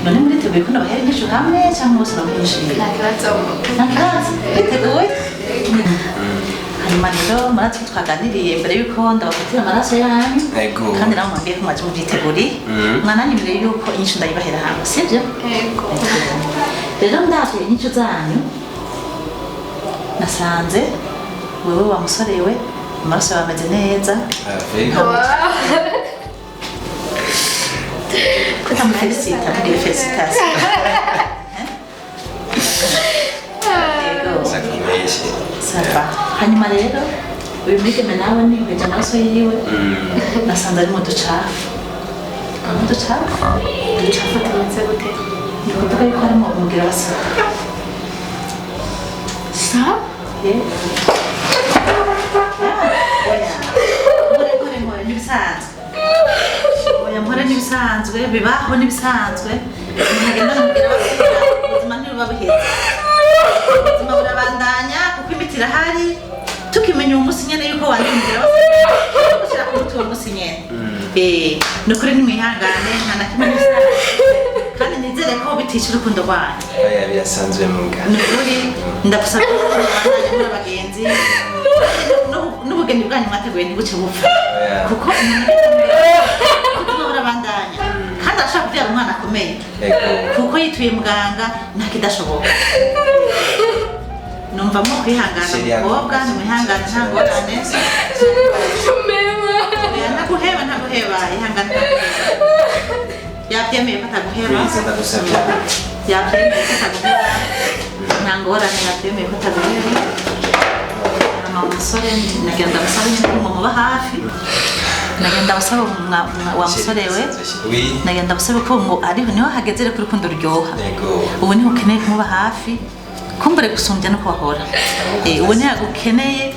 None muriteguye ko nabahera inyishu hamwe cyangwa bose bamuhishije? Nta kibazo. Nta kibazo, muriteguye. Hanyuma rero muratwe twaganiriye mbere yuko ndabafatira amaraso yanyu. Ego. Kandi nawe mwambwiye ko mwaje mubyiteguriye. Mwananyemereye yuko inyishu ndayibahera hamwe, sibyo? Yego. Rero ndavye inyishu zanyu, nasanze wewe wa musore we amaraso yawe ameze neza. Avec. Ndamufelicita, mugire felicitation. Yego. Sakumeshi. Sava. Hanyuma rero uyu mwigeme nawe nihweje amaraso yiwe, nasanze ari mu ducafu. Mu ducafu? Uducafu tumeze gute? Ni ukuvuga yuko harimo umugera wa sida. Sa? Yego. Oya. Mpore, mpore, mpore, n'ibisanzwe. Oya, mpore, n'ibisanzwe, bibaho n'ibisanzwe. Umuntu agenda amubwira wa sida, ubuzima ntibuba buheze. Ubuzima burabandanya kuko imiti irahari. Tukimenya uwo munsi nyene yuko wanduye umugera wa sida, tugushyira ku muti uwo munsi nyene. Ni ukuri nimwihangane, nta na kimwe, n'ibisanzwe. Kandi nizere ko bitisha urukundo rwanyu. Oya, birasanzwe muga. Ni ukuri ndagusaba ko mubandanya muri abagenzi n'ubugeni bwanyu mwateguye ntibuce bupfa, Oya. kuko umuntu ubuzima burabandanya kandi arashobora Kubyara umwana akomeye. Ego. Kuko yituye muganga nta kidashoboka. Numvamo kwihangana. Sheri yawe. Mukobwa, nimwihangane, nta ngorane. Oya, ntaguheba, ntaguheba, ihangane, ntaguheba. Yabyemeye ko ataguheba. Please, ndagusabye. Yabyemeye ko ataguheba, nta ngorane, yabyemeye ko ataguheba. Hama umusore, nagira ndamusaba nyine ko mumuba hafi. Nagira ndamusaba wa musore we. Oui. Nagira ndamusaba ko ngo ariho niho hageze rero ko urukundo ruryoha. Ego. Ubu niho ukeneye kumuba hafi, kumbure gusumbya nuko wahora. Ubu niho agukeneye,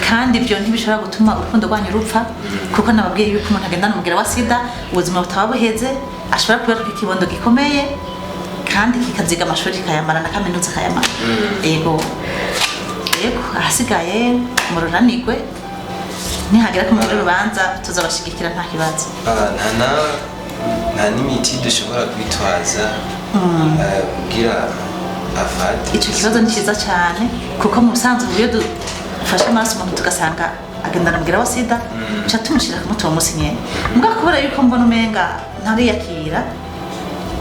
kandi ibyo ntibishobora gutuma urukundo rwanyu rupfa, kuko nababwiye yuko umuntu agendana umugera wa sida ubuzima butaba buheze, ashobora kuba ikibondo gikomeye kandi kikaziga amashuri kikayamara na kaminuza akayamara. Yego, yego, ahasigaye mururanirwe, nihagera ko mugira urubanza tuzabashigikira, nta kibazo. Ah, nta n'imiti dushobora kwitwaza kugira afate? Icyo kibazo ni cyiza cyane, kuko mu busanzwe iyo dufashe amaraso umuntu tugasanga agendana umugera wa sida, tuca tumushyira ku muti uwo munsi nyene. Mbwa kubera yuko mbona umenga ntariyakira,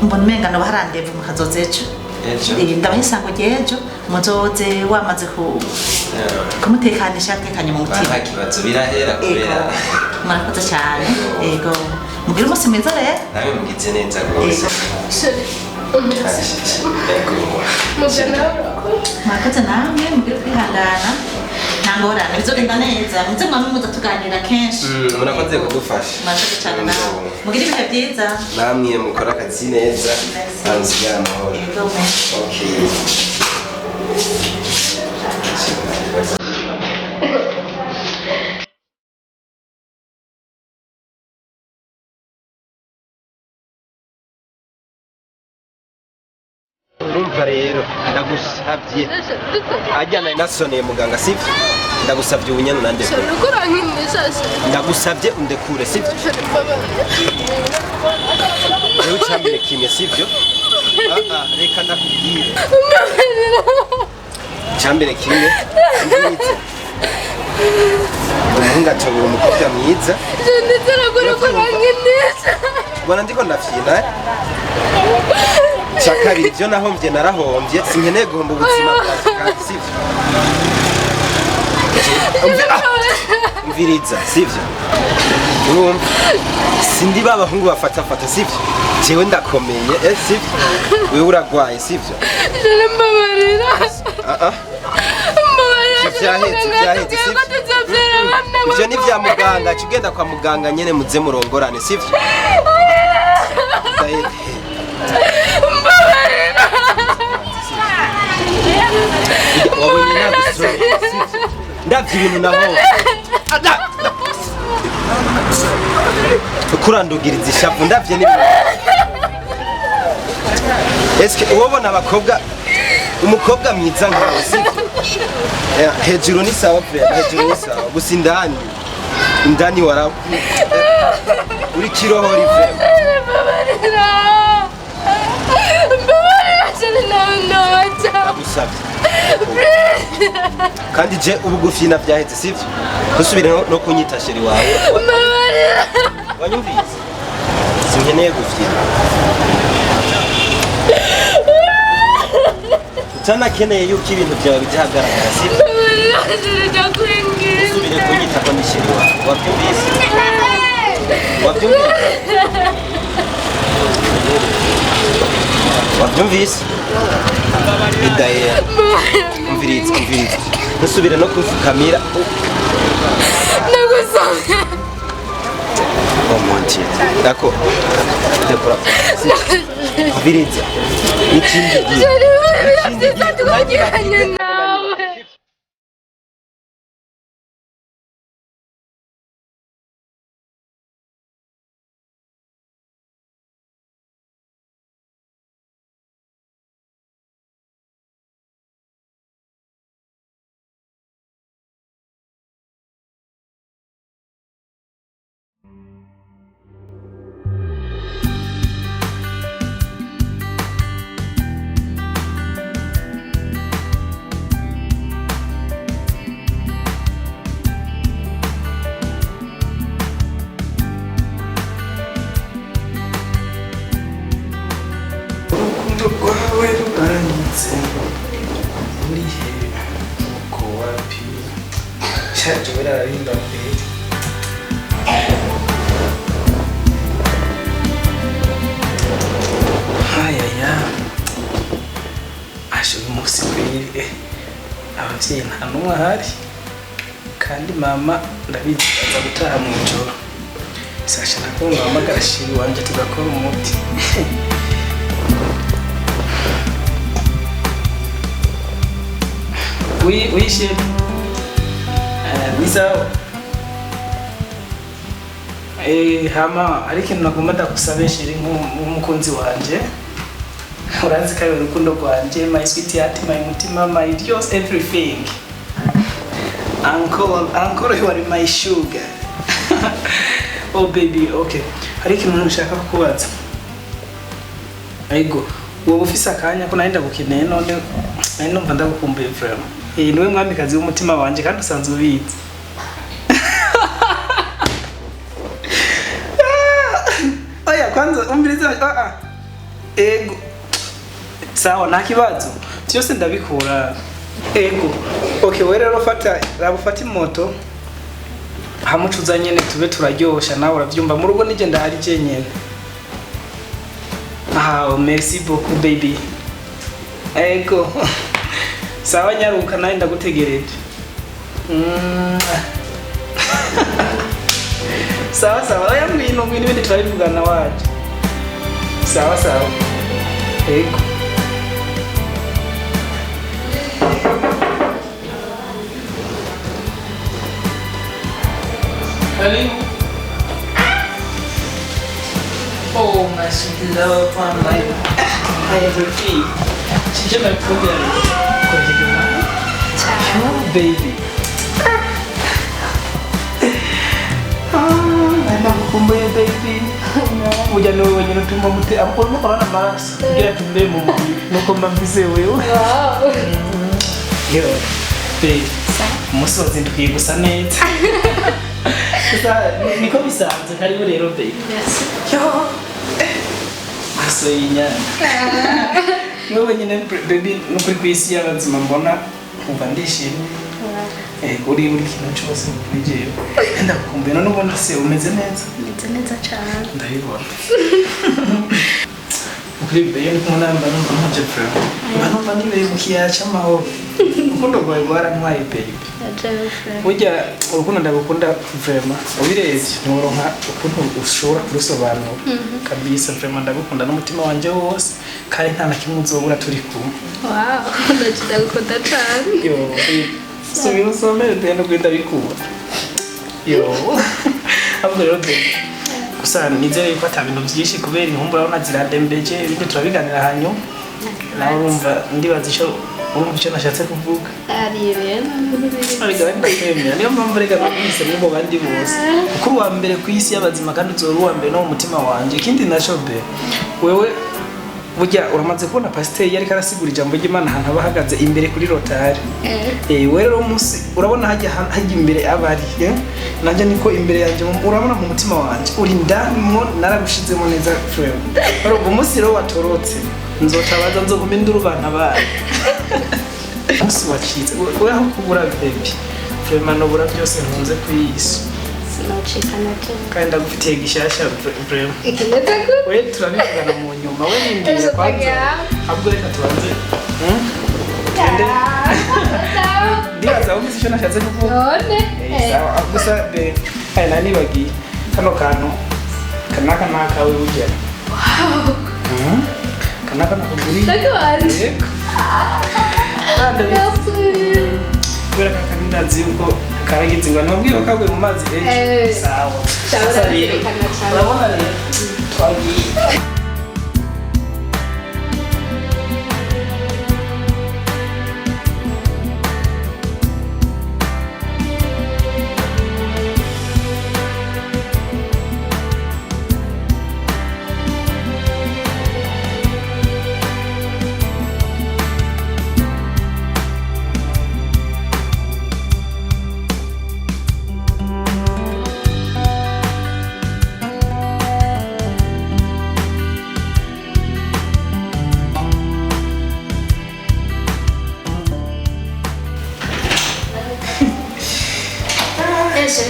mbona umenga noba harandevu mukazoza ejo. Ejo. Ndabaha isango ry'ejo, muzoze wamaze kumutekanisha, yatekanye mu Ba, mutima. nta kibazo, birahera kubera. Murakoze cyane, yego, mugire umunsi mwiza rero. Nawe mugize neza rwose. Ego. Murakoze namwe, mugire kwihangana, nta ngorane, bizogenda neza. Muze mwame muza tuganira kenshi. Murakoze kudufasha. Murakoze cyane nawe, mugire ibihe byiza. Namwe mukora akazi neza, musigara amahoro. Yego. Okay. Urumva rero, ndagusabye, ajya nari nasoneye muganga, sivyo? Ndagusabye ubunyana nandekure. Ndagusabye undekure, sivyo? Rero ucambere kimwe, sivyo? Ah, ah, reka ndakubwire icambere kimwe. Umviriza, umuhungu acabura umukobwa mwiza. Ubona ndiko ndafyina. Cya kabiri, ibyo nahombye narahombye, sinkeneye guhomba ubuzima bwanjye kandi, sivyo? Ah, umviriza, sivyo? Urumva sindi ba bahungu bafatafata, sivyo? Jewe ndakomeye, sivyo? Wewe uragwaye, sivyo? Ah ah, ivyo vyahetse, vyahetse, sivyo? Ivyo ni vya muganga, ca ugenda kwa muganga nyene muze murongorane, sivyo? Wabonye nagusore, sivyo? Ndavye ibintu naho kurandugiriza ishavu, ndavye n'ibintu. Eske uwobona abakobwa, umukobwa mwiza nkawe, sivyo? Hejuru ni sawa vraiment, hejuru ni sawa, gusa indani, indani wara uri kirohori vraiment. Ndagusavye kandi, je ubugufi na vyaheze, sivyo? Ntusubire no kunyita chéri wawe, wanyumvise? Sinkeneye gufyina, utanakeneye yuko ibintu byawe bijya ahagaragara, sivyo? Usubire kunyita ko ni chéri wawe, wabyumvise? Wabyumvise? Wabyumvise? Idayera, umviriza, umviriza, ntusubire no kufukamira. Oh mon Dieu. D'accord. D'accord. Umviriza. Ikindi gihe. Ikindi gihe. Rwawe ruranyitse. Uri he? Uko wapi? Shaje bararinda mbere. Ayaya. Ashe uyu munsi kweri abavyeyi nta n'umwe ahari. Kandi mama ndabizi aza gutaha mu ijoro. Sasha nakunda hamagara chéri wanje tugakora umuti. Oui, oui, chérie. Ni sawa. Hama hari ikintu nagomba ndagusabe chérie nk'umukunzi wanje. Urazi ko ari urukundo rwanje, my sweetheart, my mutima, my Dios, everything. Uncle, uncle, you are my sugar. Oh baby, okay. Hari ikintu nshaka kukubaza. Ego, wowe ufise akanya ko nari ndagukeneye none nari numva ndagukumbuye vraiment. Niwe mwamikazi w'umutima wanje kandi usanzwe ubizi. Oya, kwanza umviriza ah. Ego. Sawa, nta kibazo. Byose ndabikura. Ego. Okay, wewe rero fata, raba ufata imoto. Hamucuza nyene tube turaryosha nawe uravyumva mu rugo nije ndahari je nyene. Ah, merci beaucoup baby. Ego. Sawa nyaruka nawe ndagutegereje. Sawa sawa, oya ngwino ngwino ibindi turabivugana waje. Sawa sawa. Ego. Hello. Oh, my sweet love, I'm like, I have a fee. She just like put it. Oh, baby. Ah, ndagukumbuye baby. Ujya niwe wenyine utuma mute urimo urabona amaraso kugira tumbe mu mubiri nuko mba mbize wewe. Yo, baby. Umunsi wazindukiye gusa neza. Gusa niko bisanzwe karibu rero baby. Yo. Maso y'inyana. Niwe wenyine baby nukuri ku isi y'abazima mbona nkumva ndishimye. Uri buri kintu cyose kuri jewe. Ndagukumbuye none ubona se umeze neza? Meze neza cyane. Ndabibona. Ukuri baby ndi kumwe nawe mba numva ntuje vraiment. Mba numva nibereye mu kiyaya c'amahoro. Urukundo rwawe rwarantwaye baby. Burya urukundo ndagukunda vraiment ubirebye nturonka ukuntu ushobora kurusobanura kabisa vraiment ndagukunda n'umutima wanje wose kandi nta na kimwe uzobura turi kumwe. Wow, ndagukunda cyane. Yo, subira usomere pe no guhita bikura. Yo, ahubwo rero baby gusa nizere yuko ata bintu byinshi kubera inkumbu urabona zirandembeje ibindi turabiganira hanyuma nawe urumva ndibaza ico urumva icyo nashatse kuvuga. Ari rero Ariko ndakwemera niyo mpamvu reka nakwise muri bo bandi bose kuko uwa mbere ku isi y'abazima kandi uzora uwa mbere no mu mutima wanje. Ikindi naco be wewe burya uramaze kubona pasiteri yariko arasigura ijambo ry'Imana ahantu aba ahagaze imbere kuri rotari. Wewe rero umunsi urabona hajya imbere abari nanje niko imbere yanje urabona mu mutima wanje uri ndani mwo naragushizemo neza frère. Urumva umunsi rero watorotse nzotabaza nzoguma induru bantabare. Umunsi wacitse wewe aho kubura baby vraiment nobura byose nkunze kwiyisi. Sinocika na kimwe. Kandi ndagufitiye gishasha vraiment. Ikimeze gute? We turabivugana mu nyuma we nindira kwanza. Ahubwo reka tubanze. Tugende. Ndibaza wumvise icyo nashatse kuvuga. None. Sawa gusa be hari nani bagiye kano kantu kanaka nakawe burya. Wow. Kanaka nakuguriye. Ndakwanze. Yego. Kubera kaka ndazi yuko karagize ngo nubwiye ko kaguye mu mazi ejo. Sawa. Urabona rero twagiye.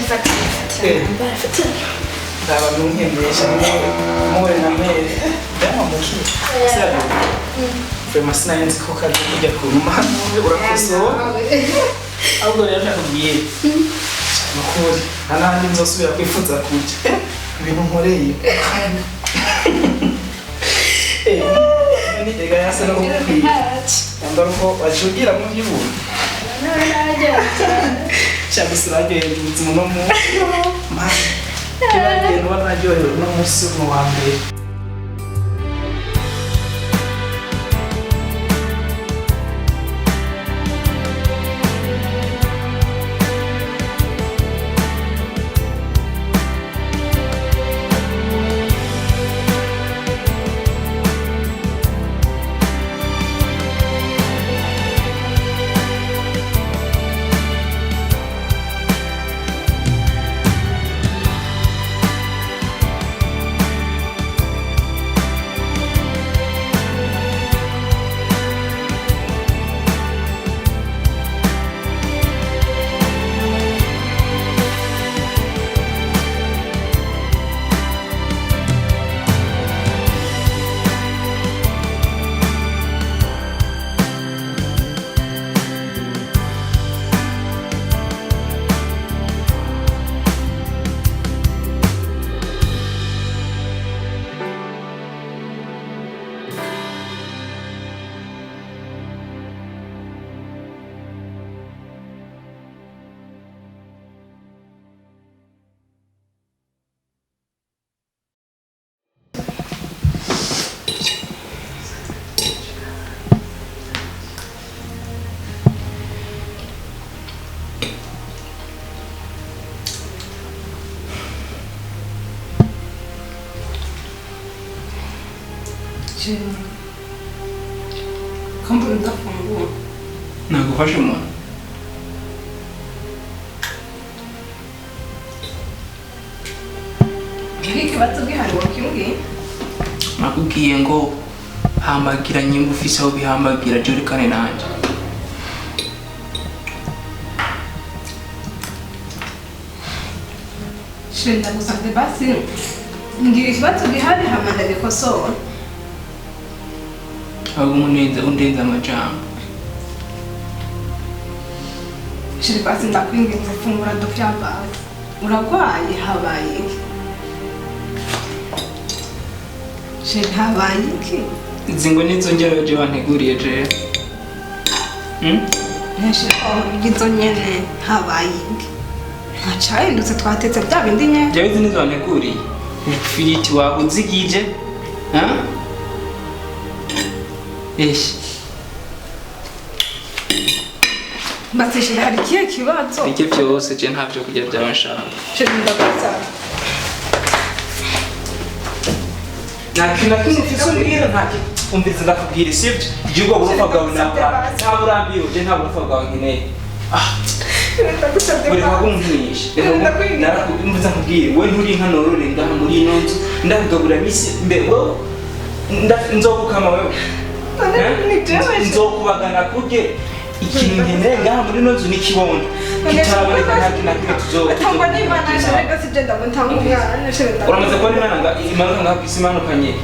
Eh. Raba ntunkemesha muwe na mere byamamukiye sabe vraiment sinari nzi ko kazi kujya ku mana urakosora ahubwo rero ndakubwiye nukuri nta n'ahandi nzosubira kwifuza kujya ibintu nkoreye ega yasa no kukubwira yambara uko wacugira mu by'ubuntu cyangwa se uraryohewe ubuzima uno munsi mana kibagiye nuba naryohewe uno munsi ni uwa mbere. Ko mbona udafungura? Nagufasha umuntu. Hari ikibazo gihari wakimbwiye? Nakubwiye ngo hambagira nyimba ufise aho bihambagira jerekane nanjye. Shit, ndagusabye basi ngira ikibazo gihari hama ndagikosora. Ahubwo undenze undenze amajambo. Shit, basi ndakwinginze fungura dukya basi. Uragwaye habaye iki? Shit, habaye iki? Izi ngo nizo njyayo je wanteguriye je. Neshe izo nyene habaye iki? Ntacahindutse twatetse bya bindi nyene. Bya bindi nizo wanteguriye. Ifiriti wabuzigije? Ha? Esh. Basi shit, hari ikihe kibazo? Ibyo byose je ntavyo kurya byawe nshaka. Shit, ndagusaba. Nta kintu na kimwe ufise umbwira nta kintu. Umviriza ndakubwira sibyo? Igihe ubwo burofa bwawe nta burambiwe je nta burofa bwawe nkeneye. Ah. Uri wagunkinisha. Narakubwira nkubwire we nturi inka norore ngaha muri ino nzu ndakugabura misi mbe wowe nzogukama wewe. Nzokubagana kurye ikintu nkeneye ngaha muri ino nzu ni kibondo. Kitaraboneka nta kintu na kimwe tuzoba. Tangwa n'Imana shit, gasi je ndamutanga umwana shit. Uramaze kubona Imana nga imanuka ngaha kw'isi imanukanye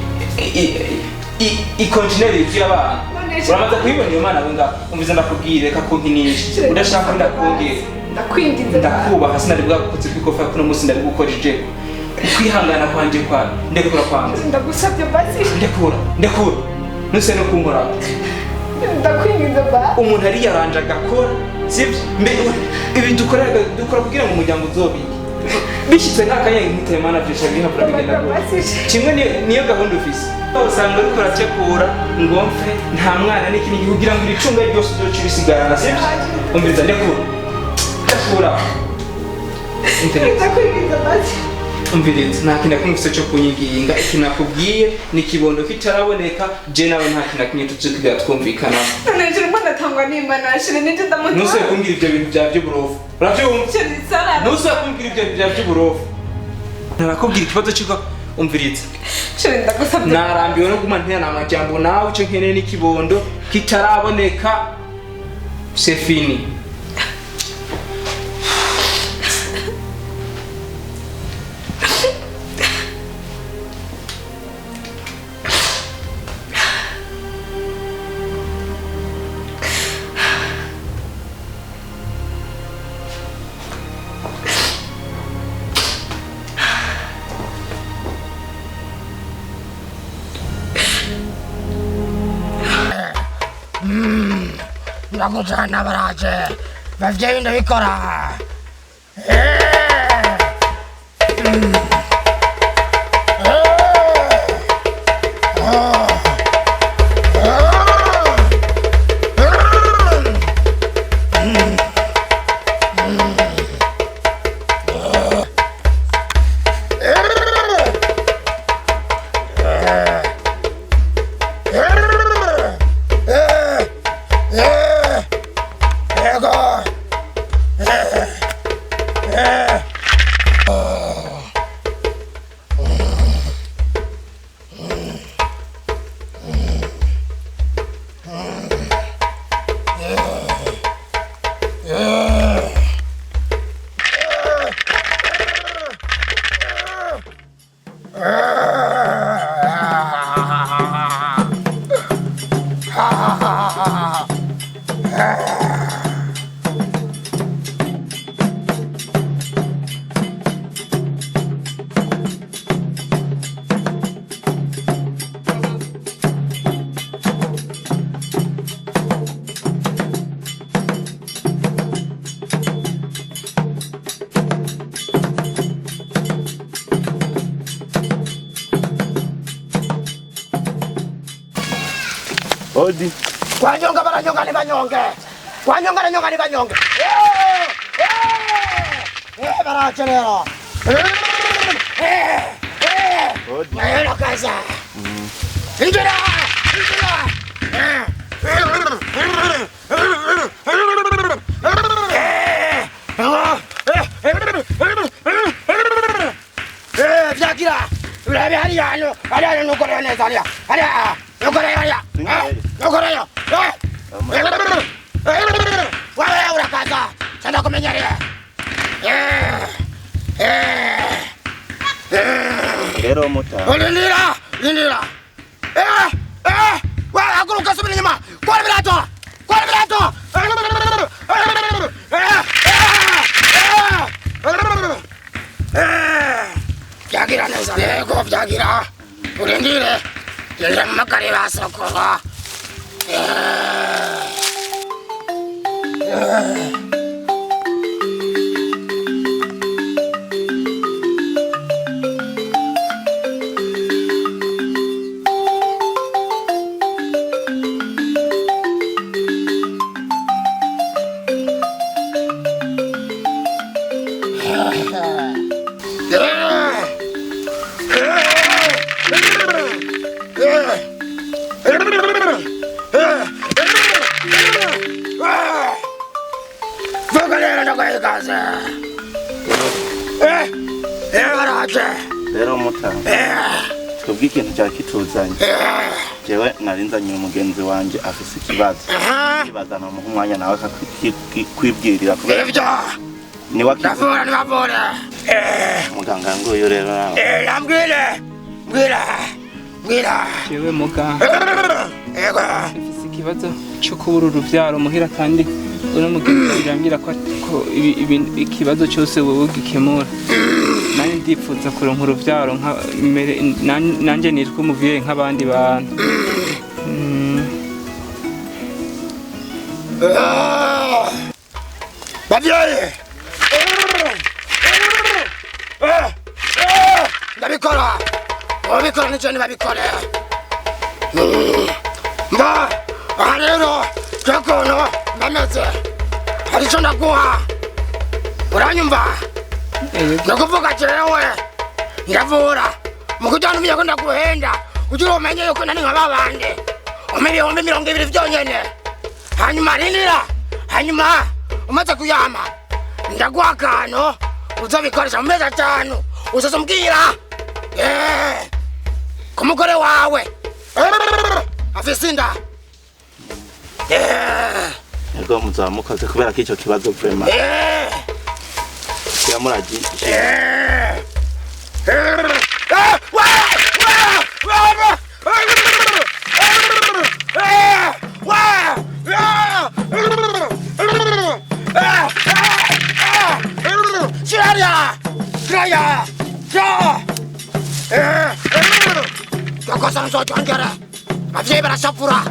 ikontineri yuzuye abana. Uramaze kuyibona iyo mana we ngaha umviza ndakubwire reka kunkinisha. Udashaka ndakongera. Ndakwinginze ndakubaha sinari bwagukotse kw'ikofa kuno munsi ndabigukojeje. Ukwihangana kwanje kwa ndekura kwanze. Ndagusabye basi. Ndekura ndekura. Nuse no kunkora. Ndakwinginze basi. Umuntu ari yaranje agakora sivyo? Mbe ibi dukora dukora kugira ngo umuryango uzobike. Bishitse nk'akanya nkiteye mana vyosha bihabura bigenda gute. Kimwe niyo gahunda ufise. Usanga uriko urategura ngo mfe nta mwana n'ikindi kugira ngo iricunga ryose uzoca ubisigarana sivyo? Umviriza ndekura. Ndekura. Ndakwinginze basi. Umviriza nta kintu na kimwe ufise co kunyiginga ikintu nakubwiye ni ikibondo kitaraboneka je nawe nta kintu na kimwe tuzokwiga twumvikana. None shit, mbona tangwa n'Imana shit, nije ndamutanga. Ntusubire kumbwira ivyo bintu bya vy'uburofu. Uravyumva? Shit, sara. Ntusubire kumbwira ivyo bintu bya vy'uburofu. Narakubwira ikibazo cy'uko umviriza. Shit, ndagusabye. Narambiwe no guma nterana amajambo nawe ico nkeneye n'ikibondo kitaraboneka. C'est fini. Ndakujana baraje. Bavyeyi ndabikora. Odi. Kwanyonga baranyonga ni banyonge. Kwanyonga na ni banyonge. Barachelera. Odi. Mero kaza. Injira! Injira! Vyagira. Urabe hariya hano. Hariya nukora neza hariya. Hariya. Nukora hariya. Nukora yo. Wewe urakaza. Sanda kumenya rero. Rero muta. Lindira, lindira. Wewe haguruka subira inyuma. Kora birato. Kora birato. Vyagira neza yego vyagira. Urindire. Lindira makare basokora. Rero muta. Twebwe ikintu cyari kituzanye. Jewe narinzanye umugenzi wanje afise ikibazo. Kibazana mu mwanya nawe akakwibwirira kubera. Ivyo. Ni wakize. Ndavura nibavure. Muganga nguyu rero nawe. Ambwire. Mbwira. Mbwira. Jewe muganga. Yego. Afise ikibazo cyo kubura uruvyaro muhira kandi uno mugenzi birambwira ko ikibazo cyose wowe gikemura. Nani ndipfuza kuronka uruvyaro nka nanje nitwa umuvyeyi nk'abandi bantu. Bavyeyi. Ndabikora. Ubikora nico ntibabikore. Mba aha rero twakono bameze. Hari ico ndaguha. Uranyumva? Ndakuvuga jewe ndavura mukujana umenye ko ndaguhenda kugira umenye yuko nani nka babandi umpe 20,000 vyonyene hanyuma rinira hanyuma umaze kuyama ndaguha akantu uzobikoresha mu mezi 5 uzozombwira ku mugore wawe afise inda. Yego muzamukoze kubera ko ico kibazo vraiment Yamuraji. Abavyeyi barashapura.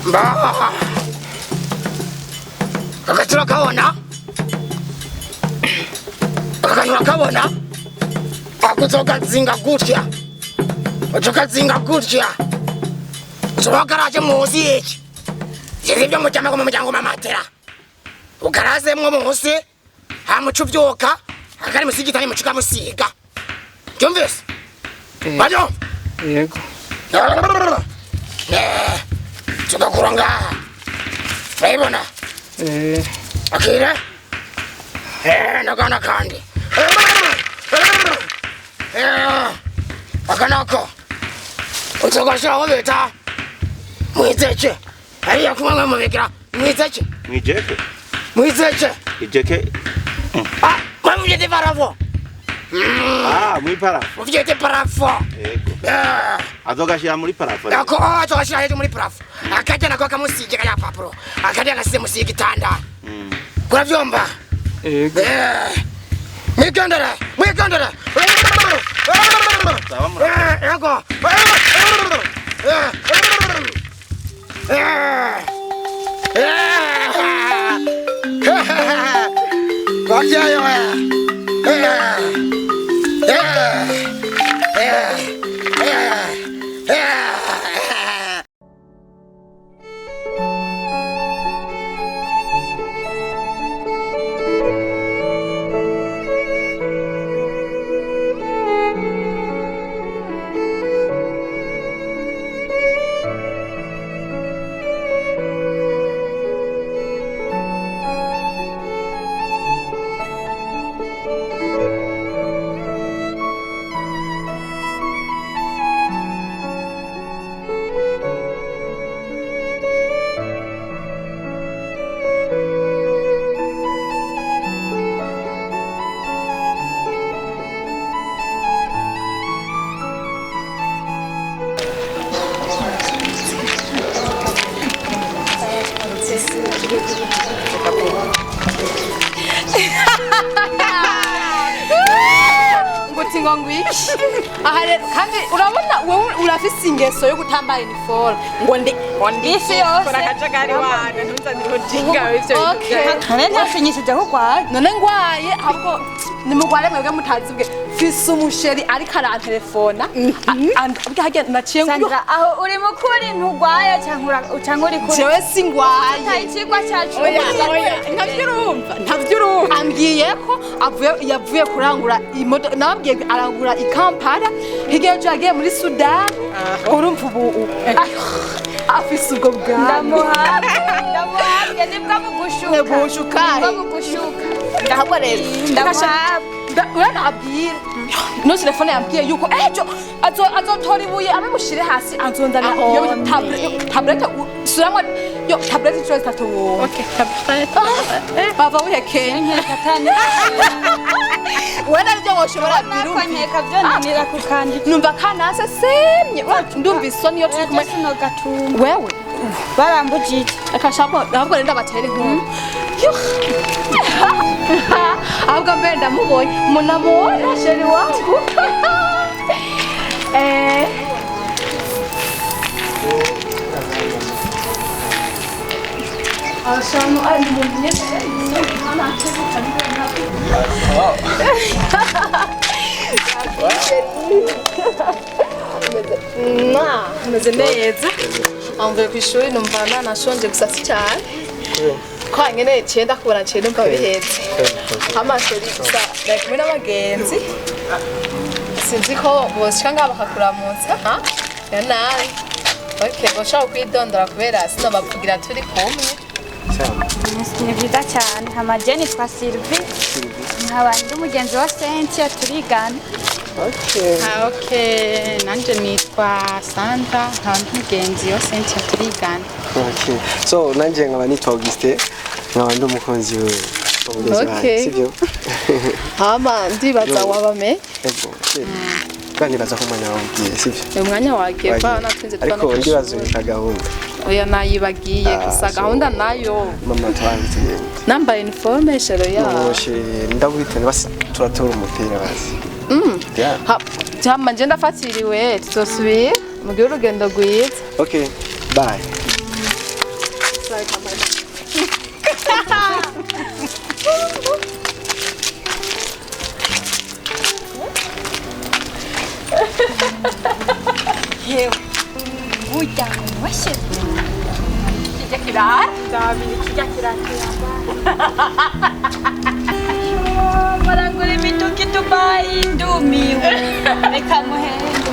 Mba. Akatura kabona. Akanura kabona. Akuzoka zinga gutya. Uchoka zinga gutya. Zokaraje muzi iki. Ziribyo mujama ko mumuryango mamatera. Ukaraze mwo munsi hamuca ubyuka akari musigitanye mucuka musiga. Byumvise? Bajo. Yego. Tugakuranga. Urabibona? Akire? Nagana kandi. Akanako. Uzogashaho bita. Mwizeke. Hariya kumwe mubikira. Mwizeke. Mwijeke? Mwizeke. Ijeke. Ah, mwe parafo. Ah, muri parafo. Mujete parafo. Yego. Azogashira muri parafo. Ako azogashira hejuru muri parafo. Akajya nako kamusige kaya papuro. Akajya gasize musiga igitanda. Kuravyomba? Yego. Mwigondere, mwigondere. Yego. Bavyayo. Kandi urabona wewe urafise ingeso yo gutambara uniforme ngo ndi isi yose kora akajagari wana ntuzanire ujinga ivyo bintu. None ntasinyishije ko ugwaye. None ngwaye ahubwo nimugware mwebwe mutazi bwe fise umusheri ariko arantelefona naciye Sandra aho uri mukuri ntugwaye cyangwa uri kuri jewe singwaye ikigwa cyacu ntavyurumva ntavyurumva ambwiye ko yavuye kurangura imodoka nababwiye arangura i Kampala hirya y'ejo yagiye muri Sudan urumva ubu afise ubwo bwami ndamuhabwe nibwo mugushuka bugushuka ndahagwa rero ndamuhabwe uranabwira no telefone yambwiye yuko ejo azotora ibuye abimushire hasi azonzanira iyo tablete suramwe yo tablete inshuro zitatu. Okay, tablete bava wihekenya wena aribyo woshobora birumvikana byonanira kukandika numva kanase semye ndumva isoni iyo turi kumwe wewe barambujije akashabo ahubwo rero ndabatera inkuru ahubwo mbere ndamubonye munamubona sheri wangu Ashanu ari mu nyene meze neza amvuye ku ishuri numva nanashonje gusa si cyane kwa nyene ciye ndakubona ciye numva biheze amashuri gusa nari kumwe n'abagenzi sinzi ko boshika ngaha bakakuramutsa ya nabi okay boshobora kwidondora kubera sinobavugira turi kumwe. Ni byiza cyane hama je nitwa Sylvie nkaba ndi umugenzi wa Cynthia turigana. Okay, nanje nitwa Sandra nkaba ndi umugenzi wa Cynthia turigana. Okay. So nanje nkaba nitwa Auguste nkaba ndi umukunzi we. Okay. Sivyo? Hama ndibaza wabame. Ego. Kandi baza ko umwanya wagiye sivyo? Umwanya wagiye kwa natsinze twana. Ariko ndibaza urika gahunda. Oya nayibagiye gusa gahunda nayo. Mama twanze. Nambaye uniforme shero ya. No sheri ndaguhitana basi turatora umupira basi. Yeah. Ha, jama nje ndafatiriwe tuzosubira. Mugire urugendo rwiza. Okay, bye. Yewe, burya ngo washe kijya kirara ndabiri kijya kirara. Marangura imituka i Dubayi, ndumiwe. Reka muhe.